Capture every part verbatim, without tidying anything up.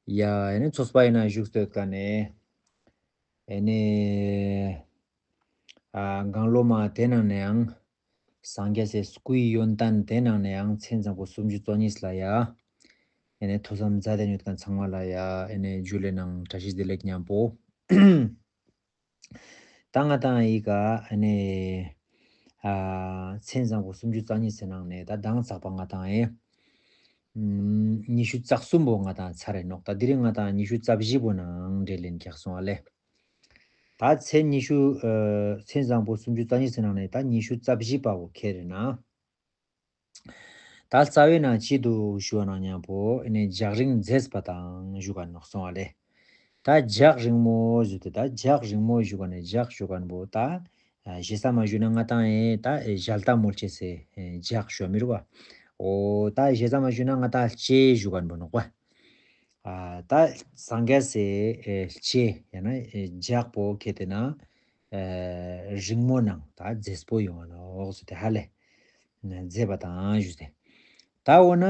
ཡ་ཨེ་ནི་ཚོགས་པ་ཡིན་ན་བཞུགས་སྟོད་ཀ་ནས་ཨེ་ནི་ཨ་གང་ལོ་མ་དེ་ནང་ནས་ཡང་སངས་རྒྱས་སའི་སྐུའི་ཡོན་ཏན་དེ་ནང་ནས་ཡང་མཚན་བཟང་པོ་སུམ་ཅུ་རྩ་གཉིས་ལ་ཡ་ཨེ་ནི་ཐོས་བསམ་མཛད་དེ་ཡོད་མཁན་ཚང་མ་ལ་ཡ་ཨེ་ནི་ཇུ་ལེ་ནང་བཀྲ་ཤིས་བདེ་ལེགས་མཉམ་པོ། ད་ང་དང་ཡི་ག་ཨ་ནི་ཨ་མཚན་བཟང་པོ་སུམ་ཅུ་རྩ་གཉིས་ཟེར་ནང་ནས་ད་མདང་ཚགས་པ་ང་དང་ཨེ་ཉི་ཤུ་རྩ་གསུམ་པོ་ང་དང་ཚར་རེད་ནོག་ད་དེ་རིང་ང་དང་ཉི་ཤུ་རྩ་བཞི་པོ་ནང་འབྲེལ་ལེན་རྒྱག་སོང་བ་ལེ། ད་མཚན་ཉི་ཤུ་ཨ་མཚན་བཟང་པོ་སུམ་ཅུ་རྩ་གཉིས་ཟེར་ནང་ནས་ད་ཉི་ཤུ་རྩ་བཞི་པ་བོ་ཁེ་རེད་ན། ད་རྩ་བའི་ནང་ཅི་འདུག་ཞུ་བ་ནང་མཉམ་པོ་ཨེ་ནི་ལྗགས་རིང་མཛེས་པ་དང་ཞུ་ག་ནོག་སོང་བ་ལེ། ད་ལྗགས་རིང་མོ་ཞུ་དེ་ད་ལྗགས་རིང་མོ་ཞུ་ག་ནས་ལྗགས་ཞུ་ག་ནས་པོ་ད་ཞེ་ས་མ་ཞུ་ན་ང་དང་ཨེ་ད་ཞལ་ཏ་མོལ་ཆེ་སེ་ལྗགས་ཞུ་མི་རུ་བ། འོ་ད་ཞེ་ས་མ་ཞུ་ན་ང་དང་ལྕེ་ཞུ་ག་ནས་པོ་ནོག་པ། ད་སངས་རྒྱས་སའི་ལྕེ་ཡང་ན་ལྗགས་པོ་ཁེ་དེ་ན་རིང་མོ་ནང་ད་མཛེས་པོ་ཡོང་བ་ནོག་སོ་དེ་ཧ་ལེ། མཛེས་པ་དང་ཞུ་སྟེ། ད་འོ་ན་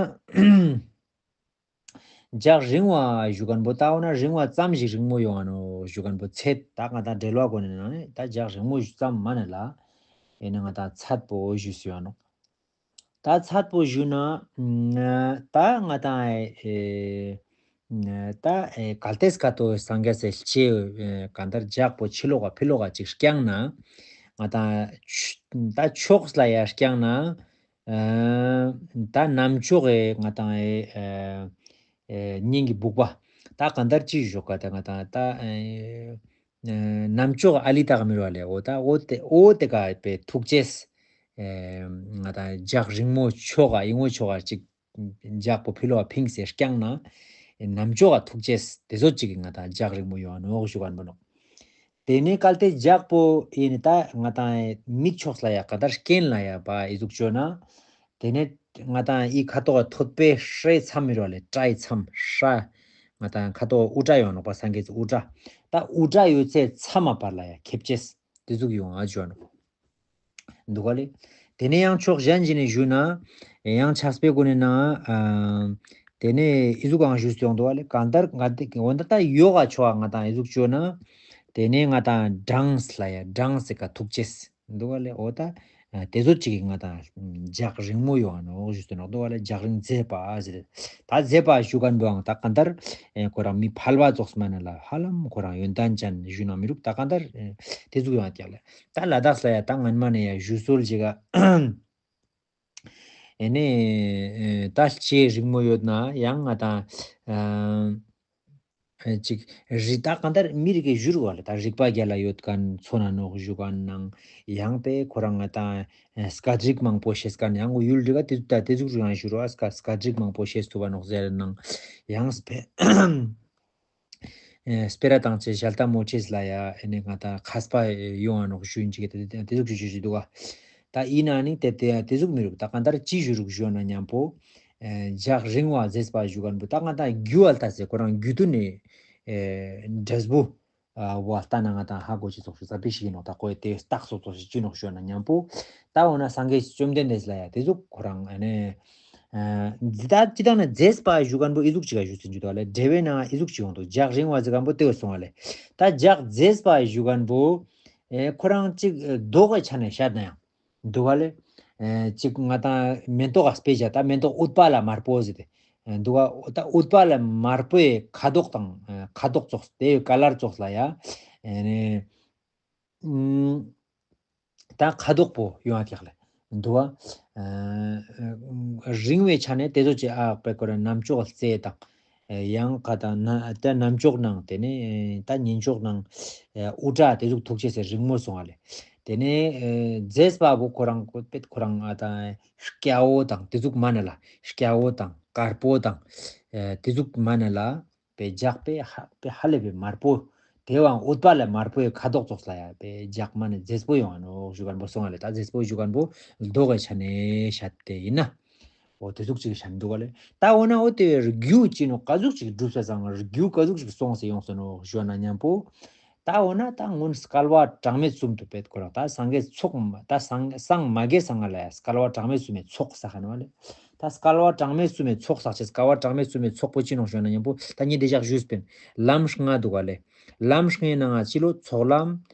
ལྗགས་རིང་བ་ཞུ་མཁན་པོ་ད་འོ་ན་རིང་བ་ཙམ་ཞིག་རིང་མོ་ཡོང་བ་ནོག་ཞུ་མཁན་པོ་ཚད་ད་ང་དང་འགྲེལ་བ་གོ་ནས་ནང་ནས་ད་ལྗགས་རིང་མོ་ཞུ་ཙམ་མ་ནས་ལ་ཡིན་ན་ང་དང་ཚད་པོ་ཞུ་སུ་ཡོང་ནོག་ད་ཚད་པོ་ཞུ་ན་ད་ང་དང་ཨེ་ད་ཨེ་གལ་ཏེ་སྐད་དོ་སངས་རྒྱས་སའི་ལྕེ་གང་ལྟར་ལྗགས་པོ་ཕྱི་ལོགས་ག་ཕི་ལོགས་ག་ཅིག་བརྐྱངས་ན་ང་དང་ཆ་ད་ཕྱོགས་ལ་ཡ་བརྐྱངས་ན། ད་ནམ་ཕྱོགས་ཀྱི་ང་དང་ཨེ་ཨེ་སྙིང་གི་སྦུག་པ། ད་གང་ལྟར་ཅི་ཞོག་ག་ད་ང་དང་ད་ཨེ་ནམ་ཕྱོགས་ཨ་ལི་ད་ག་མི་རོ་ལེ་འོ་ད་འོ་དེ་འོ་དེ་ག་པའི་ཐུག་ཅེས་ང་དང་ལྗགས་རིང་མོ་ཕྱོགས་ག་ཡིན་ངོ་ཕྱོགས་ག་ཅིག་ལྗགས་པོ་ཕི་ལོག་ཕིང་སེ་བརྐྱངས་ན་ནམ་ཕྱོགས་ག་ཐུག་ཅེས་དེ་ཚོ་ཅིག་གི་ང་དང་ལྗགས་རིང་མོ་ཡོང་ནོག་ཞུ་ག་ནོག་དེ་ནས་གལ་ཏེ་ལྗགས་པོ་ཡིན་ད་ང་དང་མིག་ཕྱོགས་ལ་ཡ་ག་ད་རྐན་ལ་ཡ་པ་ཨི་ཟུག་བཅོས་ན། དེ་ནས་ང་དང་ཨི་ཁ་དོག་ཐོད་པའི་སྲས་མཚམས་མི་རོ་ལེ་སྐྲའི་མཚམས་སྲ། ང་དང་ཁ་དོག་དབུ་སྐྲ་ཡོང་ནོག་པ་སངས་རྒྱས་ཀྱི་དབུ་སྐྲ། ད་དབུ་སྐྲ་ཡོད་ཚད་མཚམས་མ་བར་ལ་ཡ་ཁེབས་ཅེས་དེ་ཟུག་ཡོང་ཨ་བཅོས་ནོག་འདུག་ག་ལེ། དེ་ནས་ཡང་ཕྱོགས་གཞན་ཞིག་ནས་ཞུས་ན། ཡང་ཆགས་པའི་སྒོ་ནས་ན། དེ་ནས་ཨི་ཟུག་གང་ཞུས་སུ་ཡོང་འདུག་ག་ལེ། གང་ལྟར་ང་དེ་འོ་ན་ད་ཡོ་ག་ཆོག་ང་དང་ཨི་ཟུག་བཅོས་ན། དེ་ནས་ང་དང་སྦྲང་ལ་ཡ་སྦྲང་ཟེར་ག་ཐུག་ཅེས་འདུག་ག་ལེ། འོ་ད་དེ་ཚོ་གཅིག་གིས་ང་དང་ལྗགས་རིང་མོ་ཡོང་ནོག་ཞུས་སུ་ཡོང་འདུག་ག་ལེ། ལྗགས་རིང་མཛེས་པ་ཟེར། ད་མཛེས་པ་ཞུ་མཁན་པོའང་ད་གང་ལྟར་ཁོ་རང་མི་ཕལ་པ་ཙོགས་མ་ན་ལ་ཧ་ལམ་ཁོ་རང་ཡོན་ཏན་ཅན་ཞུ་ན་མི་རུག་ད་གང་ལྟར་དེ་ཟུག་ཡོང་ཀྱག་ལེ། ད་ལ་དྭགས་ལ་ཡ་ད་སྔན་མ་ནས་ཡ་ཞུ་སྲོལ་ཅིག་ག་ཨེ་ནས་ད་ལྕེ་རིང་མོ་ཡོད་ན་ཡང་ང་དང་ཨ་ཅིག་རི་ད་གང་ལྟར་མི་རིགས་ཀྱི་བཞུར་བ་ལ་ད་རིག་པ་རྒྱལ་ལ་ཡོད་མཁན་མཚོ་ན་ནོག་ཞུ་མཁན་ནང་ཡང་པས་ཁོ་རང་ང་དང་སྐད་རིགས་མང་པོ་ཤེས་མཁན་ཡང་གོ་ཡུལ་རི་ག་དེ་ད་དེ་ཟུག་རུ་ཡང་ཞུ་རོགས་སྐད་སྐད་རིགས་མང་པོ་ཤེས་ཐུབ་པ་ནོག་ཟེར་ནང་ཡང་སྤེ་ཨེ་སྤེ་ར་བཏང་ཆེ་ཞལ་ཏ་མོ་ཆེས་ལ་ཡ་ཨེ་ནི་ང་ད་མཁས་པ་ཡོང་བ་ནོག་ཞུ་ཡིན་ཅིག་དེ་དེ་ཟུག་ཞུ་ཞུ་ཞུ་འདུག་ག་ད་ཡིན་ན་ནི་དེ་དེ་དེ་ཟུག་མི་རུག་ད་གང་ལྟར་ཅི་ཞུ་རུག་ཞུ་ན་མཉམ་པོ་ཨེ་ལྗགས་རིང་བ་མཛེས་པ་ཞུ་མཁན་པོ་ད་ང་ད་རྒྱུ་བ་ལྟ་ཟེ་ཁོ་རང་རྒྱུ་དུ་ནི་ཨེ་འབྲས་བུ་ཨ་བ་ལྟ་ན་ང་ད་ཧ་གོ་ཅི་ཚོགས་ཞུ་ཙ་པི་ཞིག་ཡིན་ནོག་ད་ཁོས་དེ་རྟགས་སོ་ཚོགས་ཞིག་ཅི་ནོག་ཞུ་ན་མཉམ་པོ་ད་འོ་ན་སངས་རྒྱས་བཅོམ་ལྡན་འདས་ལ་ཡ་དེ་ཟུག་ཁོ་རང་ཨེ་ནི། འདི་ལྟར་ཅི་ལྟར་ན་མཛེས་པ་ཞུ་མཁན་པོ་ཨི་ཟུག་ཅིག་ག་ཞུ་ཚུལ་འཇུ་དོ་ལེ། འགྲེལ་བའི་ནང་ཨི་ཟུག་ཅིག་ཡོང་འདུག་ལྗགས་རིང་བ་ཟེར་མཁན་པོ་དེ་བས་སོང་བ་ལེ། ད་ལྗགས་མཛེས་པ་ཞུ་མཁན་པོ་ཨེ་ཁོ་རང་ཅིག་མདོག་གི་ཆ་ནས་བཤད་ན་ཡང་འདུག་བ་ལེ། ཨེ་ཅིག་ང་དང་མེ་ཏོག་ག་དཔེ་བཞག་ད་མེ་ཏོག་ཨུཏྤ་ལ་དམར་པོ་ཟེར་ཏེ་འདུག་བ། ད་ཨུཏྤ་ལ་དམར་པོའི་ཁ་དོག་དང་ཁ་དོག་ཙོགས་དེའི་ཀ་ལར་ཙོགས་ལ་ཡ་ཨེ་ནི། ད་ཁ་དོག་པོ་ཡོང་ཨ་ཀྱག་ལེ། འདུག་བ། ཨ་རིང་བའི་ཆ་ནས་དེ་ཚོ་ཅི་ཨ་པེ་ཀོ་ར་ནམ་ཅོག་རྩེ་དང་། ཡང་ཁ་དང་ན་ད་ནམ་ཅོག་ནང་དེ་ནས་ད་ཉིན་ཅོག་ནང་དབུ་སྐྲ་དེ་ཚོ་ཐུག་ཆེ་སེ་རིང་མོ་སོང་བ་ལེ། དེ་ནས་མཛེས་པ་བོ་ཁོ་རང་ཁོ་པེ་ཁོ་རང་ཨ་ད་སྐྱ་བོ་དང་དེ་ཚོ་མ་ན་ལ་སྐྱ་བོ་དང་དཀར་པོ་དང་དེ་ཚོ་མ་ན་ལ། པའི་ལྗགས་པའི་ཧ་པའི་ཧ་ལས་པའི་དམར་པོ། དེ་བའང་ཨུཏྤ་ལ་དམར་པོའི་ཁ་དོག་ཙོགས་ལ་ཡ་པའི་ལྗགས་མ་ནི་མཛེས་པོ་ཡོང་ཨ་ནོག་ཞུ་མཁན་པོ་སོང་ཨ་ལེ། ད་མཛེས་པོ་ཞུ་མཁན་པོ་མདོག་གི་ཆ་ནས་བཤད་དེ་ཡིན་ན། འོ་དེ་ཟུག་ཅིག་བཤད་འདུག་ག་ལེ། ད་འོ་ན་འོ་དེ་བའི་རྒྱུ་ཅི་ནོག་ག་ཟུག་ཅིག་སྒྲུབ་ས་ཙང་རྒྱུ་ག་ཟུག་ཅིག་སོང་ཟེར་ཡོང་ཟེར་ནོག་ཞུ་ན་མཉམ་པོ། ད་འོ་ན་ད་སྔོན་སྐལ་བ་གྲངས་མེད་གསུམ་དུ་པེད་ཁོ་རང་ད་སངས་རྒྱས་ཚོགས་མ་ད་སངས་སངས་མ་རྒྱས་སང་ང་ལ་ཡ་སྐལ་བ་གྲངས་མེད་གསུམ་མའི་ཚོགས་ས་ཁ་ནོག་ལེ། ད་སྐལ་བ་གྲངས་མེད་གསུམ་མའི་ཚོགས་བསགས་བྱས། སྐལ་བ་གྲངས་མེད་གསུམ་མའི་ཚོགས་པོ་ཅི་ནོག་ཞུ་ན་མཉམ་པོ་ད་ངས་འདི་ཞག་ཞུས་པིན། ལམ་ལྔ་འདུག་ག་ལེ། ལམ་ལྔའི་ནང་ང་ཅི་ལོ། ཚོགས་ལམ།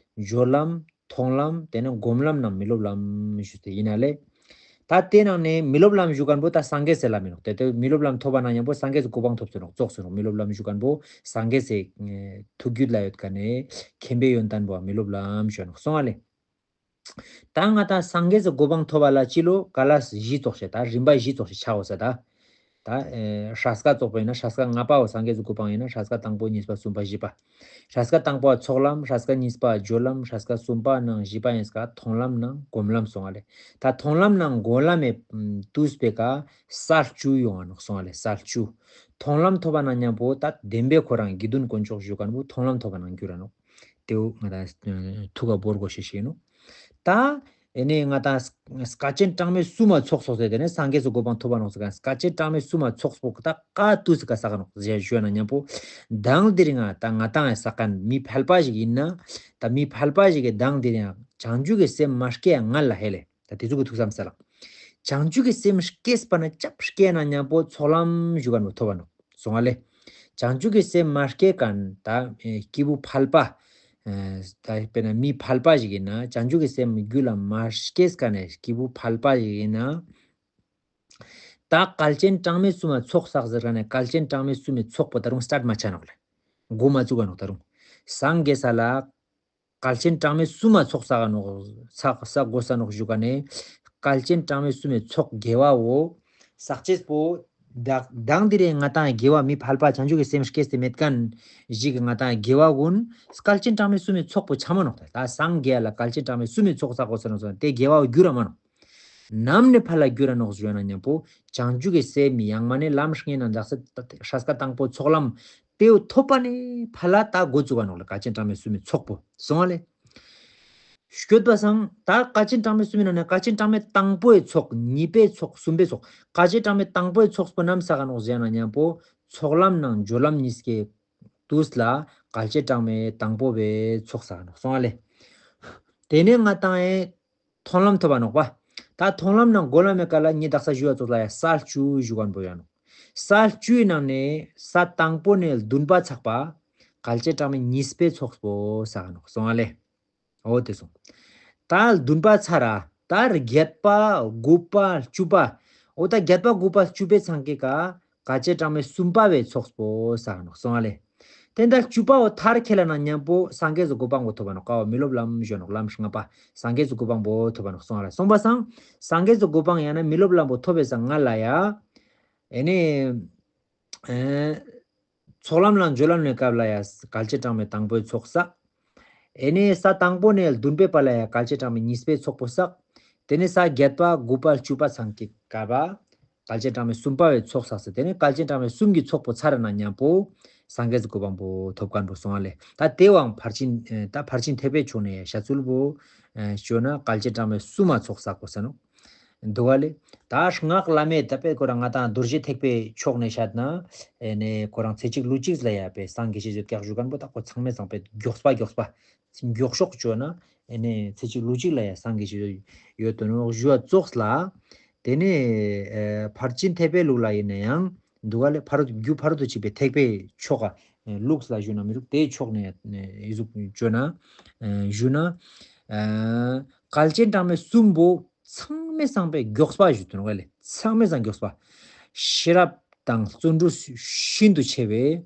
སྦྱོར་ལམ། མཐོང་ལམ། དེ་ནས་སྒོམ་ལམ་ནང་མི་སློབ་ལམ་ཞུ་དེ་ཡིན་ན་ལེ། ད་དེ་ནང་ནས་མི་སློབ་ལམ་ཞུ་མཁན་པོ་ད་སངས་རྒྱས་སའི་ལམ་ཡིན་ནོག་དེ་དེ་མི་སློབ་ལམ་ཐོབ་པ་ན་མཉམ་པོ་སངས་རྒྱས་སི་གོ་འཕང་ཐོབ་སོང་ནོག་རྫོགས་སོང་ནོག་མི་སློབ་ལམ་ཞུ་མཁན་པོ་སངས་རྒྱས་སའི་ཐུགས་རྒྱུད་ལ་ཡོད་མཁན་ནི་མཁྱེན་པའི་ཡོན་ཏན་པོ་མི་སློབ་ལམ་ཞུ་ནོག་སོང་ང་ལེ། ད་ང་ད་སངས་རྒྱས་སི་གོ་འཕང་ཐོབ་པ་ལ་ཅི་ལོ། ཀ་ལ་བཞི་ཙོགས་བྱས། ད་རིམ་པ་བཞི་ཙོགས་བྱས་ཆ་འོ་ས་ད། ད་ཨེ་ཧྲ་སྐ་ཙོགས་པ་ཡིན་ན་ཧྲ་སྐ་ལྔ་པའོ། སངས་རྒྱས་སི་གོ་འཕང་ཡིན་ན་ཧྲ་སྐ་དང་པོ་གཉིས་པ་གསུམ་པ་བཞི་པ། ཧྲ་སྐ་དང་པོ་ཚོགས་ལམ། ཧྲ་སྐ་གཉིས་པ་སྦྱོར་ལམ། ཧྲ་སྐ་གསུམ་པ་ནང་བཞི་པ་ཡིན་ས་ཀ་མཐོང་ལམ་ནང་སྒོམ་ལམ་སོང་ང་ལེ། ད་མཐོང་ལམ་ནང་སྒོམ་ལམ་མེ་དུས་པའི་ཀ་ས་བཅུ་ཡོང་ང་ནོག་སོང་ང་ལེ། ས་བཅུ། མཐོང་ལམ་ཐོབ་པ་ན་མཉམ་པོ་ད་བདེན་པའི་ཁོ་རང་དགེ་འདུན་དཀོན་མཆོག་ཞུ་མཁན་པོ་མཐོང་ལམ་ཐོབ་པ་ནང་འགྱུར་ར་ནོག་དེའུ་ང་ད་ཐུགས་ཀ་བོར་དགོས་ཤེས་ཤིག་ནོ། ད་ཨེ་ནས་ང་ད་སྐལ་ཆེན་གྲངས་མེད་གསུམ་མ་ཚོགས་སོགས་ཟེར་དེ་ནས་སངས་རྒྱས་སུ་གོ་འཕང་ཐོབ་པ་ནོག་ཟེར་ག་སྐལ་ཆེན་གྲངས་མེད་གསུམ་མ་ཚོགས་པོ་ད་ཀ་ཏུ་ཟེར་ག་ས་ག་ནོག་ཟེར་ཞུ་ན་མཉམ་པོ་མདང་དེ་རིང་ང་ད་ང་ཏང་ཡང་ས་ག་མི་ཕལ་པ་ཞིག་ཡིན་ན་ད་མི་ཕལ་པ་ཞིག་གི་མདང་དེ་རིང་བྱང་ཆུབ་ཀྱི་སེམས་མ་སྐྱེ་ཡང་ང་ལ་ཧེ་ལེ། ད་དེ་ཚོ་གི་ཐུགས་བསམ་སལ། བྱང་ཆུབ་ཀྱི་སེམས་སྐྱེས་པ་ན་ཅབ་སྐྱེས་ན་མཉམ་པོ་ཚོགས་ལམ་ཞུ་ག་ནོ་ཐོབ་པ་ནོ་སོང་ང་ལེ། བྱང་ཆུབ་ཀྱི་སེམས་མ་སྐྱེས་ག་ན་ད་སྐྱེས་བུ་ཕལ་པ། ད་དཔེར་ན་མི་ཕལ་པ་ཞིག་ཡིན་ན་བྱང་ཆུབ་ཀྱི་སེམས་རྒྱུད་ལ་མ་སྐྱེས་ག་ནས་སྐྱེས་བུ་ཕལ་པ་ཞིག་ཡིན་ན། ད་སྐལ་ཆེན་གྲངས་མེད་གསུམ་མ་ཚོགས་བསགས་ཟེར་ག་ནས་སྐལ་ཆེན་གྲངས་མེད་གསུམ་མའི་ཚོགས་པོ་ད་རུང་སྟར་མ་ཆ་ནོག་ལེ། འགོ་མ་བཙུགས་ག་ནོག་ད་རུང་། སངས་རྒྱས་ས་ལ། སྐལ་ཆེན་གྲངས་མེད་གསུམ་མ་ཚོགས་བསགས་ནོག་ཚགས་བསགས་དགོས་ས་ནོག་ཞུ་ག་ནས། སྐལ་ཆེན་གྲངས་མེད་གསུམ་མའི་ཚོགས་དགེ་བའོ། བསགས་ཅེས་པོ། བདག་མདང་འདི་རེད་ང་ཏང་དགེ་བ་མི་ཕལ་པ་བྱང་ཆུབ་ཀྱི་སེམས་སྐྱེས་ཏེ་མེད་མཁན་ཞིག་གི་ང་ཏང་དགེ་བ་ཀུན་སྐལ་ཆེན་གྲངས་མེད་གསུམ་མའི་ཚོགས་པོ་ཆ་མ་ནོག་ད་སངས་རྒྱས་ལ་སྐལ་ཆེན་གྲངས་མེད་གསུམ་མའི་ཚོགས་བསགས་དགོས་ས་ནོག་སོང་དེ་དགེ་བ་འགྱུར་ར་མ་ནོག་ནམ་ནས་ཕར་ལ་འགྱུར་ར་ནོག་ཞུ་ན་མཉམ་པོ་བྱང་ཆུབ་ཀྱི་སེམས་ཡང་མ་ནས་ལམ་ལྔའི་ནང་འཇག་ས་ཧྲ་སྐལ་དང་པོ་ཚོགས་ལམ་དེའུ་ཐོབ་པ་ནས་ཕར་ལ་ད་འགོ་བཙུགས་པ་ནོག་ལ་སྐལ་ཆེན་གྲངས་མེད་གསུམ་མའི་ཚོགས་པོ་སོང་བ་ལས། ཤོད་པ་སང་ད་སྐལ་ཆེན་གྲངས་མེད་གསུམ་མའི་ནང་ནས་སྐལ་ཆེན་གྲངས་མེད་དང་པོའི་ཚོགས་གཉིས་པའི་ཚོགས་གསུམ་པའི་ཚོགས་སྐལ་ཆེན་གྲངས་མེད་དང་པོའི་ཚོགས་པོ་ནམ་ས་ག་ནོག་ཟེར་ན་མཉམ་པོ་ཚོགས་ལམ་ནང་སྦྱོར་ལམ་གཉིས་ཀའི་དུས་ལ་སྐལ་ཆེན་གྲངས་མེད་དང་པོ་བའི་ཚོགས་ས་ག་ནོག་སོང་བ་ལས། དེ་ནས་ང་ཏང་ཨེ། མཐོང་ལམ་ཐོབ་པ་ནོག་པ། ད་མཐོང་ལམ་ནང་སྒོམ་ལམ་མེ་ཀ་ལ་ཉི་དག་ས་ཞུ་བ་ཚོགས་ལ་ཡ་ས་བཅུ་ཞུ་ག་ནོག་པོ་ཡ་ནོག་ས་བཅུའི་ནང་ནས་ས་དང་པོ་ནས་བདུན་པ་ཚགས་པ། སྐལ་ཆེན་གྲངས་མེད་གཉིས་པའི་ཚོགས་པོ་ས་ག་ནོག་སོང་བ་ལས། འོ་དེ་སོང་། ད་བདུན་པ་ཚར་ར། ད་བརྒྱད་པ་དགུ་པ་བཅུ་པ། འོ་ད་བརྒྱད་པ་དགུ་པ་བཅུ་པའི་ཚང་ཀའི་ཀ་སྐལ་ཆེན་གྲངས་མེད་གསུམ་པ་བའི་ཚོགས་པོ་ས་ག་ནོག་སོང་བ་ལས། དེ་འདྲ་བཅུ་པའོ་མཐར་ཁྱེར་ལ་ན་མཉམ་པོ་སངས་རྒྱས་སུ་གོ་འཕང་པོ་ཐོབ་པ་ནོག་ཀ་བ་མི་སློབ་ལམ་ཞུ་ནོག་ལམ་ལྔ་པ་སངས་རྒྱས་སུ་གོ་འཕང་པོ་ཐོབ་པ་ནོག་སོང་བ་ལས། སོང་པ་སང་སངས་རྒྱས་སུ་གོ་འཕང་ཡང་ན་མི་སློབ་ལམ་པོ་ཐོབ་པའི་སང་ང་ལ་ཡ། ཨེ་ནི། ཚོགས་ལམ་ལ་སྦྱོར་ལམ་ནས་སྐབས་ལ་ཡ་སྐལ་ཆེན་གྲངས་མེད་དང་པོའི་ཚོགས་བསགས། ཨེ་ནས་ས་དང་པོ་ནས་བདུན་པའི་བར་ལ་ཡ་སྐལ་ཆེན་གྲངས་མེད་གཉིས་པའི་ཚོགས་པོ་བསགས། དེ་ནས་ས་བརྒྱད་པ་དགུ་པ་བཅུ་པ་ཚང་གི་སྐབས་སྐལ་ཆེན་གྲངས་མེད་གསུམ་པ་བའི་ཚོགས་བསགས་ཟེར་དེ་ནས་སྐལ་ཆེན་གྲངས་མེད་གསུམ་གྱི་ཚོགས་པོ་ཚར་ན་མཉམ་པོ་སངས་རྒྱས་སུ་གོ་འཕང་པོ་ཐོབ་མཁན་པོ་སོང་བ་ལས་ད་དེ་བའང་ཕར་ཕྱིན་ད་ཕར་ཕྱིན་ཐེག་པའི་ཕྱོགས་ནས་ཡ་བཤད་ཚུལ་པོ་བྱོས་ན་སྐལ་ཆེན་གྲངས་མེད་གསུམ་མ་ཚོགས་བསགས་དགོས་ས་ནོ། འདུག་ག་ལེ། ད་སྔགས་བླ་མེད་ད་དཔེ་ཁོ་རང་ང་དང་རྡོ་རྗེ་ཐེག་པའི་ཕྱོགས་ནས་བཤད་ན། ཨེ་ནས་ཁོ་རང་ཚེ་གཅིག་ལུས་གཅིག་ལ་ཡ་པའི་སངས་རྒྱས་ཞེས་བྱ་བཀྱག་བཞུགས་མཁན་པོ་ད་ཁོ་ཚང་མས་ཚང་པའི་མགྱོགས་པ་མགྱོགས་པ། མགྱོགས་ཤོག་བྱོས་ན་ཨེ་ནས་ཚེ་གཅིག་ལུས་གཅིག་ལ་ཡ་སངས་རྒྱས་ཞེས་ཡོད་དོ་ནོ་ཞུ་བ་ཙོགས་ལ། དེ་ནས་ཨེ་ཕར་ཕྱིན་ཐེག་པའི་ལུགས་ལ་ཡིན་ན་ཡང་འདུག་ག་ལེ། ཕ་རོལ་རྒྱུ་ཕ་རོལ་ཏུ་ཕྱིན་པའི་ཐེག་པའི་ཕྱོགས་ཀ་ལུགས་ལ་ཞུ་ན་མི་རུག་དེའི་ཕྱོགས་ནས་ཨེ་ཟུག་བྱོས་ན་ཨེ་ཞུ་ན། ཨེ་སྐལ་ཆེན་གྲངས་མེད་གསུམ་པོ། ཚང་མས་ཚང་པའི་མགྱོགས་པ་ཞུ་དོན་བས་ལས་ཚང་མས་ཚང་མགྱོགས་པ། ཤེས་རབ་དང་བརྩོན་འགྲུས་ཤིན་ཏུ་ཆེ་བས།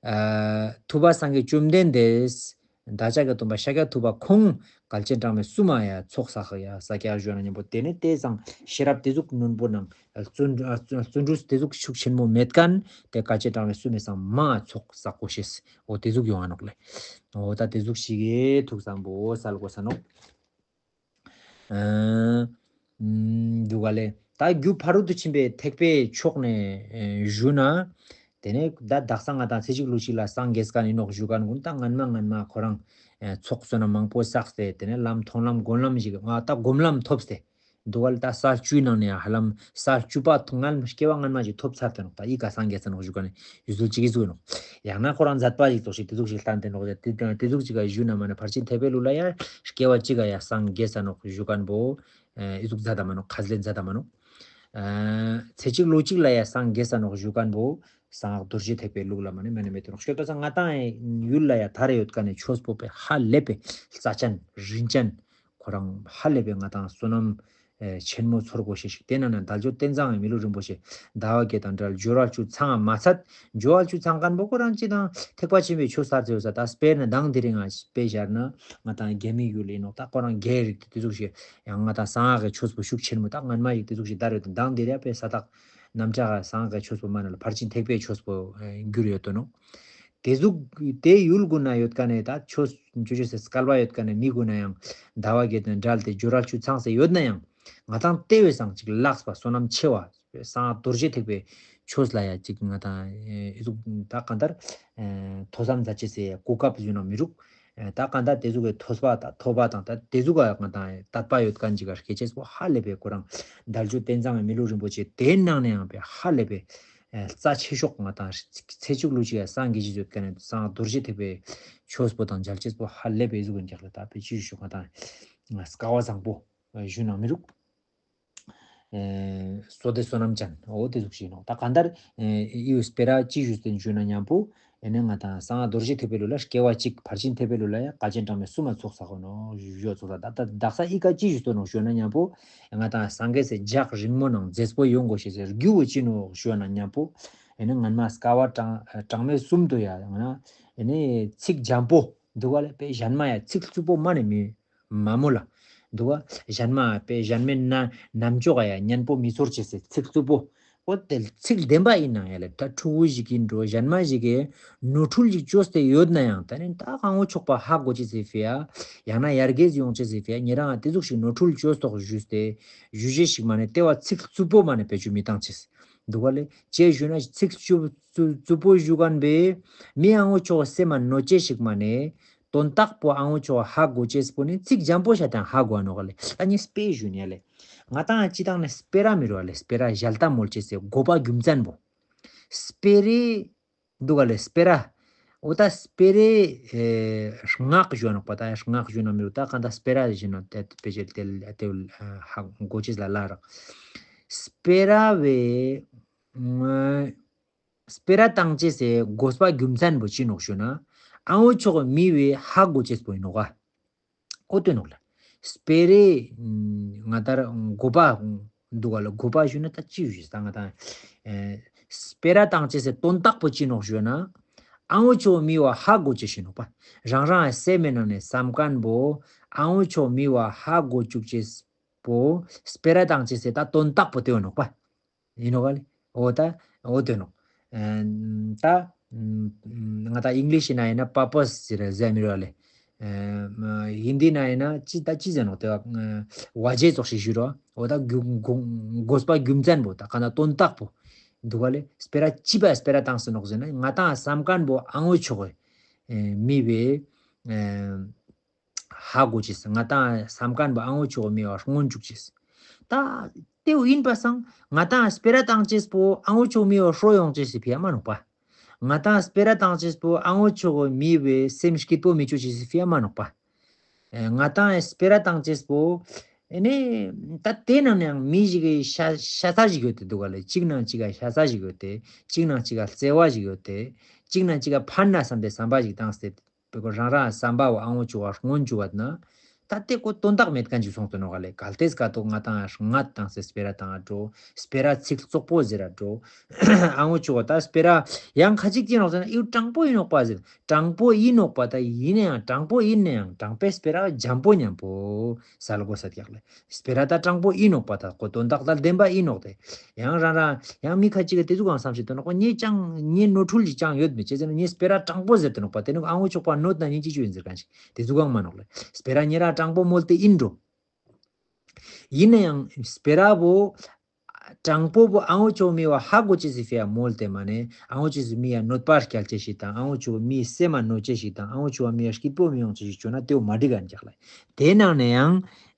ཨ་ཐུབ་པ་སངས་རྒྱས་བཅོམ་ལྡན་འདས། བདག་ཅག་གི་སྟོན་པ་ཤཱཀྱ་ཐུབ་པ་ཁོང་སྐལ་ཆེན་གྲངས་མེད་གསུམ་མ་ཡ་ཚོགས་བསགས་ཡ་ས་སྐྱ་ཞུ་ན་མཉམ་པོ་དེ་ནས་དེ་ཚང་ཤེས་རབ་དེ་ཟུག་རྣོན་པོ་ནང་བརྩོན་བརྩོན་འགྲུས་དེ་ཟུག་ཤུགས་ཆེན་མོ་མེད་མཁན་དེ་སྐལ་ཆེན་གྲངས་མེད་གསུམ་མའི་ཚང་མ་ཚོགས་བསགས་དགོས་ཤེས་འོ་དེ་ཟུག་ཡོང་ང་ནོག་ལེ། འོ་ད་དེ་ཟུག་ཞིག་གི་ཐུགས་བསམ་པོ་སལ་དགོས་ས་ནོག་འདུག་ག་ལེ། ད་རྒྱུ་ཕ་རོལ་ཏུ་ཕྱིན་པའི་ཐེག་པའི་ཕྱོགས་ནས་ཨེ་ཞུ་ན། དེ་ནས་ད་དག་ས་ང་དང་ཚེ་གཅིག་ལུས་གཅིག་ལ་སངས་རྒྱས་ཀ་ནི་ནོག་ཞུ་མཁན་ཀུན་ད་སྔན་མ་སྔན་མ་ཁོ་རང་ཨེ་ཚོགས་བསོད་ནམས་མང་པོ་བསགས་ཏེ་དེ་ནས་ལམ་མཐོང་ལམ་སྒོམ་ལམ་ཞིག་ང་ད་སྒོམ་ལམ་ཐོབ་སྟེ། འདུག་ག་ལེ། ད་ས་བཅུའི་ནང་ནས་ཧ་ལམ་ས་བཅུ་པ་སྔ་སྐྱེ་བ་སྔན་མ་ཞིག་ཐོབ་ཚར་ཏེ་ནོག་ད་ཨི་ཀ་སངས་རྒྱས་ས་ནོག་ཞུ་མཁན་ནི་ཡུལ་ཚུལ་གཅིག་གི་ཟུག་ནོག་ཡང་ན་ཁོ་རང་མཛད་པ་ཞིག་ཙོགས་ཤིག་དེ་ཟུག་ཞིག་ལྟ་དེ་ནོག་དེ་དེ་ཟུག་ཅིག་ག་ཞུ་ན་མ་ནི་ཕར་ཕྱིན་ཐེག་པའི་ལུགས་ལ་ཡང་སྐྱེ་བ་གཅིག་ག་ཡང་སངས་རྒྱས་ས་ནོག་ཞུ་མཁན་པོ། ཨེ་ཨི་ཟུག་མཛད་ད་མ་ནོག་ཁ་ཟས་མཛད་ད་མ་ནོག་ཨ་ཚེ་གཅིག་ལོ་གཅིག་ལ་ཡ་སངས་རྒྱས་ས་ནོག་ཞུ་མཁན་པོ། གསང་སྔགས་རྡོ་རྗེ་ཐེག་པའི་ལུགས་ལ་མ་ནི་མ་ནི་མེད་དུ་ནོག་ཤོད་ད་ས་ང་ཏང་ཡུལ་ལ་ཡ་ཐ་རེ་ཡོད་མཁན་ནི་ཆོས་པོ་པའི་ཧ་ལས་པའི་རྩ་ཅན་རིན་ཅན། ཁོ་རང་ཧ་ལས་པའི་ང་ཏང་བསོད་ནམས་ཨེ་ཆེན་མོ་ཚོར་དགོས་ཤེས་ཤིག་དེ་ན་ན་དལ་འབྱོར་རྟེན་བཟང་བའི་མི་ལུས་རིན་པོ་ཆེ་ཟླ་བ་བརྒྱད་དང་འབྲེལ་སྦྱོར་བ་བཅུ་ཚང་བ་མ་ཚད། སྦྱོར་བ་བཅུ་ཚང་མཁན་པོ་ཁོ་རང་ཅི་དང་ཐེག་པ་ཆེན་པོའི་ཆོས་ས་ཚེ་ས་ད་དཔེར་ན་མདང་དེ་རིང་ང་དཔེ་བཞག་ན་ང་ཏང་རྒྱ་མི་ཡུལ་ཡིན་ནོག་ད་ཁོ་རང་རྒྱའི་རིགས་དེ་དེ་ཟུག་ཞིག་ཡང་ང་ཏང་གསང་སྔགས་ཀྱི་ཆོས་པོ་ཤུགས་ཆེན་མོ་ད་སྔན་མ་ཡིག་དེ་ཟུག་ཞིག་ད་རེད་དུ་མདང་དེ་རེད་པའི་ས་ཐག་རྣམ་གྲངས་གསང་སྔགས་ཀྱི་ཆོས་པོ་མ་ན་ལ་ཕར་ཕྱིན་ཐེག་པའི་ཆོས་པོ་འགྱུར་ཡོད་དོ་ནོག་དེ་ཟུག་དེ་ཡུལ་དགུ་ན་ཡོད་མཁན་ནས་ད་ཆོས་ཆོས་ཆོས་སེ་སྐལ་བ་ཡོད་མཁན་ནས་མི་དགུ་ན་ཡང་ཟླ་བ་བརྒྱད་དང་འབྲེལ་ཏེ་སྦྱོར་བ་བཅུ་ཚང་སེ་ཡོད་ན་ཡང་ང་ཏང་དེ་བས་སང་ཅིག་ལགས་པ་བསོད་ནམས་ཆེ་བ་གསང་སྔགས་རྡོ་རྗེ་ཐེག་པའི་ཆོས་ལ་ཡ་ཅིག་ང་ཏང་ཨེ་ཟུག་ད་གང་ལྟར་ཨེ་ཐོས་བསམ་མཛད་ཅེས་སེ་གོ་སྐབས་ཡོད་ན་མི་རུག་ཨེ་ད་གང་ལྟར་དེ་ཟུག་གི་ཐོས་པ་དང་ཐོས་པ་དང་ད་དེ་ཟུག་ག་ང་ཏང་དད་པ་ཡོད་མཁན་ཅིག་ག་སྐད་ཆས་པོ་ཧ་ལས་པའི་ཁོ་རང་དལ་འབྱོར་རྟེན་བཟང་བའི་མི་ལུས་རིན་པོ་ཆེ་དེའི་ནང་ནས་ཡང་པའི་ཧ་ལས་པའི་ཨེ་རྩ་ཆེ་ཤོས་ང་ཏང་ཚེ་གཅིག་ལུས་གཅིག་ཡ་སངས་རྒྱས་ཀྱི་ཡོད་མཁན་ནས་གསང་སྔགས་རྡོ་རྗེ་ཐེག་པའི་ཆོས་པོ་དང་མཇལ་ཅེས་པོ་ཧ་ལས་པའི་ཟུག་གི་འཇག་ལ་ད་པའི་ཅི་ཞུ་ང་ཏང་སྐལ་བ་བཟང་པོ་ཞུ་ན་མི་རུག་ཨེ་བསོད་བདེ་བསོད་ནམས་ཅན་འོ་དེ་ཟུག་ཞིག་ནོག་ད་གང་ལྟར་ཨེ་ཨི་བོ་སྤེ་ར་ཅི་ཞུས་ཏེ་ཞུ་ན་མཉམ་པོ་ཨེ་ནས་ང་ཏང་གསང་སྔགས་རྡོ་རྗེ་ཐེག་པའི་ལུགས་ལ་སྐྱེ་བ་གཅིག་ཕར་ཕྱིན་ཐེག་པའི་ལུགས་ལ་ཡང་དཀའ་ཆེན་གྲངས་མེད་གསུམ་མ་ཚོགས་ས་ཁོ་ནོ་ཞུ་ཡོད་ཚོགས་ས་ད་ད་དག་ས་ཨི་ཀ་ཅི་ཞུས་ཏེ་ནོག་ཞུ་ན་མཉམ་པོ་ང་ཏང་སངས་རྒྱས་སེ་ལྗགས་རིང་མོ་ནང་མཛེས་པོ་ཡོང་དགོས་ཤེས་ཟེར་རྒྱུ་བོ་ཅི་ནོག་ཞུ་ན་མཉམ་པོ་ཨེ་ནས་ངན་མ་སྐལ་བ་གྲངས་གྲངས་མེད་གསུམ་དུ་ཡ་ང་ཨེ་ནས་ཚིག་འཇམ་པོ་འདུག་ག་ལས་པའི་གཞན་མ་ཡ་ཚིག་རྩུབ་པོ་མ་ནས་མི། མ་མོ་ལ། འདུག་ག་གཞན་མ་པའི་གཞན་མའི་ན་ནམ་ཅོག་ཡ་སྙན་པོ་མི་ཚོར་ཅེས་སེ་ཚིག་རྩུབ་པོ། ཨོ་དེ་ཚིག་བདེན་པ་ཡིན་ན་ཡ་ལེ་ད་ཕྲུ་གུ་ཞིག་གིན་འགྲོ་གཞན་མ་ཞིག་གིས་ནོར་འཁྲུལ་ཞིག་བཅོས་ཏེ་ཡོད་ན་ཡང་ད་ནི་ད་གང་བོ་ཆོག་པ་ཧ་གོ་ཅེས་སེ་ཕི་ཡ། ཡང་ན་ཡར་རྒྱས་ཡོང་ཅེས་སེ་ཕི་ཡ་ཉེ་རང་དེ་ཟུག་ཞིག་ནོར་འཁྲུལ་བཅོས་ཐོག་ཞུས་ཏེ་ཞུ་ཅེས་ཞིག་མ་ནས་ལྟེ་བ་ཚིག་རྩུབ་པོ་མ་ནས་བེད་སྤྱོད་མི་བཏང་ཅེས། འདུག་ག་ལེ་ཅེས་ཞུས་ན་ཚིག་རྩུབ་རྩུབ་པོ་ཞུ་མཁན་པས་མི་ཨང་བོ་ཆོག་སེམས་མ་ནོར་ཅེས་ཞིག་མ་ནས། དོན་དག་པོ་ཨང་བོ་ཆོག་ཧ་གོ་ཅེས་པོ་ནི་ཚིག་འཇམ་པོ་ཤ་དང་ཧ་གོ་ནོག་ལེ། ཨ་ནི་སྤེ་ཞུ་ནི་ལེ། ང་ཏང་སྤྱི་བཏང་ནས་སྤེ་ར་མི་རོ་ལེ་སྤེ་ར་ཞལ་ཏ་མོལ་ཅེས་སེ་དགོས་པ་རྒྱུ་མཚན་པོ། སྤེ་རེ། འདུག་ག་ལེ་སྤེ་ར། འོ་ད་སྤེ་རེ། ཨེ་སྔགས་ཞུ་ནོག་པ་ད་སྔགས་ཞུ་ན་མི་རོ་ད་ག་ད་སྤེ་ར་ཞུ་ན་དེ་དཔེ་ཆ་དེ་དེ་ཧ་གོ་ཅེས་ལ་ལ་རག་སྤེ་ར་བའི། སྤེ་ར་བཏང་ཅེས་སེ་དགོས་པ་རྒྱུ་མཚན་པོ་ཅི་ནོག་ཞུ་ན། ཨང་བོ་ཆོག་མི་བའི་ཧ་གོ་ཅེས་པོ་ཡིན་ནོག་ག་ཨོ་དེ་ནོག་ལ། སྤེ་རེ། ང་ལྟར་དགོས་པ། འདུག་ག་ལ་དགོས་པ་ཞུ་ན་ད་ཅི་ཞུ་ད་ང་ད། སྤེ་ར་བཏང་ཅེས་སེ་དོན་དག་པོ་ཅི་ནོག་ཞུ་ན། ཨང་བོ་ཆོག་མི་བ་ཧ་གོ་ཅེས་ཞུ་ནོག་པ། རང་རང་སེམས་མེད་ནང་ནས་བསམ་མཁན་པོ། ཨང་བོ་ཆོག་མི་བ་ཧ་གོ་བཅུག་ཅེས་པོ། སྤེ་ར་བཏང་ཅེས་སེ་ད་དོན་དག་པོ་དེ་ཡོད་ནོག་པ། ཡིན་ནོག་ག་ལེ། འོ་ད། འོ་དེ་ནོག་ཨེ་ད། ང་ད་ཨིང་ལིཤ་ཡིན་ན་ཡིན་ན་པར་པོས་ཟེར་ཟེར་མི་རོ་ལེ། ཧིན་དི་ན་ཡིན་ན་ཅི་ད་ཅི་ཟེར་ནོག་དེ་བ། བ་རྗེས་ཙོགས་ཤིག་ཞུ་རོ། འོ་ད་རྒྱུ་དགོས་པ་རྒྱུ་མཚན་པོ་ད་ག་ན་དོན་དག་པོ། འདུག་ག་ལེ། སྤེ་ར་ཅི་པ་སྤེ་ར་བཏང་སེ་ནོག་ཟེར་ན་ང་ཏང་བསམ་མཁན་པོ་ཨང་བོ་ཆོག་གི། མི་བའི། ཧ་གོ་ཅེས། ང་ཏང་བསམ་མཁན་པོ་ཨང་བོ་ཆོག་མི་བ་སྔོན་བཅུག་ཅེས། ད་དེའུ་ཡིན་པ་སང་ང་ཏང་སྤེ་ར་བཏང་ཅེས་པོ་ཨང་བོ་ཆོག་མི་བ་ཧྲོ་ཡོང་ཅེས་སི་ཕི་ཡ་མ་ནོག་པ། ང་ཏང་སྤེ་ར་བཏང་ཅེས་པོ་ཨང་བོ་ཆོག་མི་བའི་སེམས་སྐྱིད་པོ་མི་བཅུག་ཅེས་སི་ཕི་ཡ་མ་ནོག་པ། ང་ཏང་སྤེ་ར་བཏང་ཅེས་པོ། ཨེ་ནས་ད་དེ་ནང་ནས་ཡང་མི་ཞིག་གི་ཤ་ཤ་ཚ་ཞིག་ཡོད་དེ་འདུག་ག་ལེ། གཅིག་ནང་གཅིག་ག་ཤ་ཚ་ཞིག་ཡོད་དེ། གཅིག་ནང་གཅིག་ག་བརྩེ་བ་ཞིག་ཡོད་དེ། གཅིག་ནང་གཅིག་ག་ཕན་ན་བསམ་པའི་བསམ་པ་ཞིག་བཏང་སྟེ། བེ་ཀོ་རང་རང་བསམ་པ་བོ་ཨང་བོ་ཆུ་བ་སྔོན་ཆུ་བ་ན། ད་དེ་ཀོ་དོན་དག་མེད་མཁན་ཅིག་སོང་དུ་ནོག་ག་ལེ། གལ་ཏེ་སྐ་ཏོ་ང་ཏང་ང་ཏང་སེ་སྤེ་ར་བཏང་ང་འགྲོ། སྤེ་ར་ཚིག་བཙོག་པོ་ཟེར་ར་འགྲོ། ཨང་བོ་ཆུ་བ་ད་སྤེ་ར་ཡང་ཁ་ཅིག་ཅི་ནོག་ཟེར་ན་ཨིའུ་དྲང་པོ་ཡིན་ནོག་པ་ཟེར། དྲང་པོ་ཡིན་ནོག་པ་ད་ཡིན་ན་ཡང་དྲང་པོ་ཡིན་ན་ཡང་དྲང་པའི་སྤེ་ར་འཇམ་པོ་མཉམ་པོ་ས་ལ་གོ་ས་རྒྱག་ལེ། སྤེ་ར་ད་དྲང་པོ་ཡིན་ནོག་པ་ད་ཀོ་དོན་དག་ད་བདེན་པ་ཡིན་ནོག་དེ། ཡང་རང་རང་ཡང་མི་ཁ་ཅིག་གི་དེ་ཚོ་གང་བསམ་ཤེས་དོན་ནོག་པ་ངས་ཅང་ངས་ནོར་འཁྲུལ་ཅིག་ཅང་ཡོད་མེད་ཅེས་ཟེར་ན་ངས་སྤེ་ར་དྲང་པོ་ཟེར་དོན་ནོག་པ་དེ་ནི་ཨང་བོ་ཆོག་པ་ནོད་ན་ཉིན་ཅི་ཅི་ཡིན་ཟེར་གང་ཞིག་དེ་ཚོ་གང་མ་ནོག་ལེ། སྤེ་ར་ཉེ་རང་དྲང་པོ་མོལ་ཏེ་ཡིན་འགྲོ། ཡིན་ན་ཡང་སྤེ་ར་བོ་དྲང་པོ་བོ་ཨང་བོ་ཆོག་མི་བ་ཧ་གོ་ཅེས་སི་ཕི་ཡ་མོལ་ཏེ་མ་ནེ་ཨང་བོ་ཆོག་སི་མི་ཡ་གནོད་པ་སྐྱལ་ཅེས་ཤིག་དང་ཨང་བོ་ཆོག་མི་སེམས་མ་གནོད་ཅེས་ཤིག་དང་ཨང་བོ་ཆོག་མི་ཡ་སྐྱིད་པོ་མི་ཡོང་ཅེས་ཤིག་བྱུང་ན་དེའོ་མ་འགྲིག་ག་འཇག་ལ། དེ་ནང་ནས་ཡང་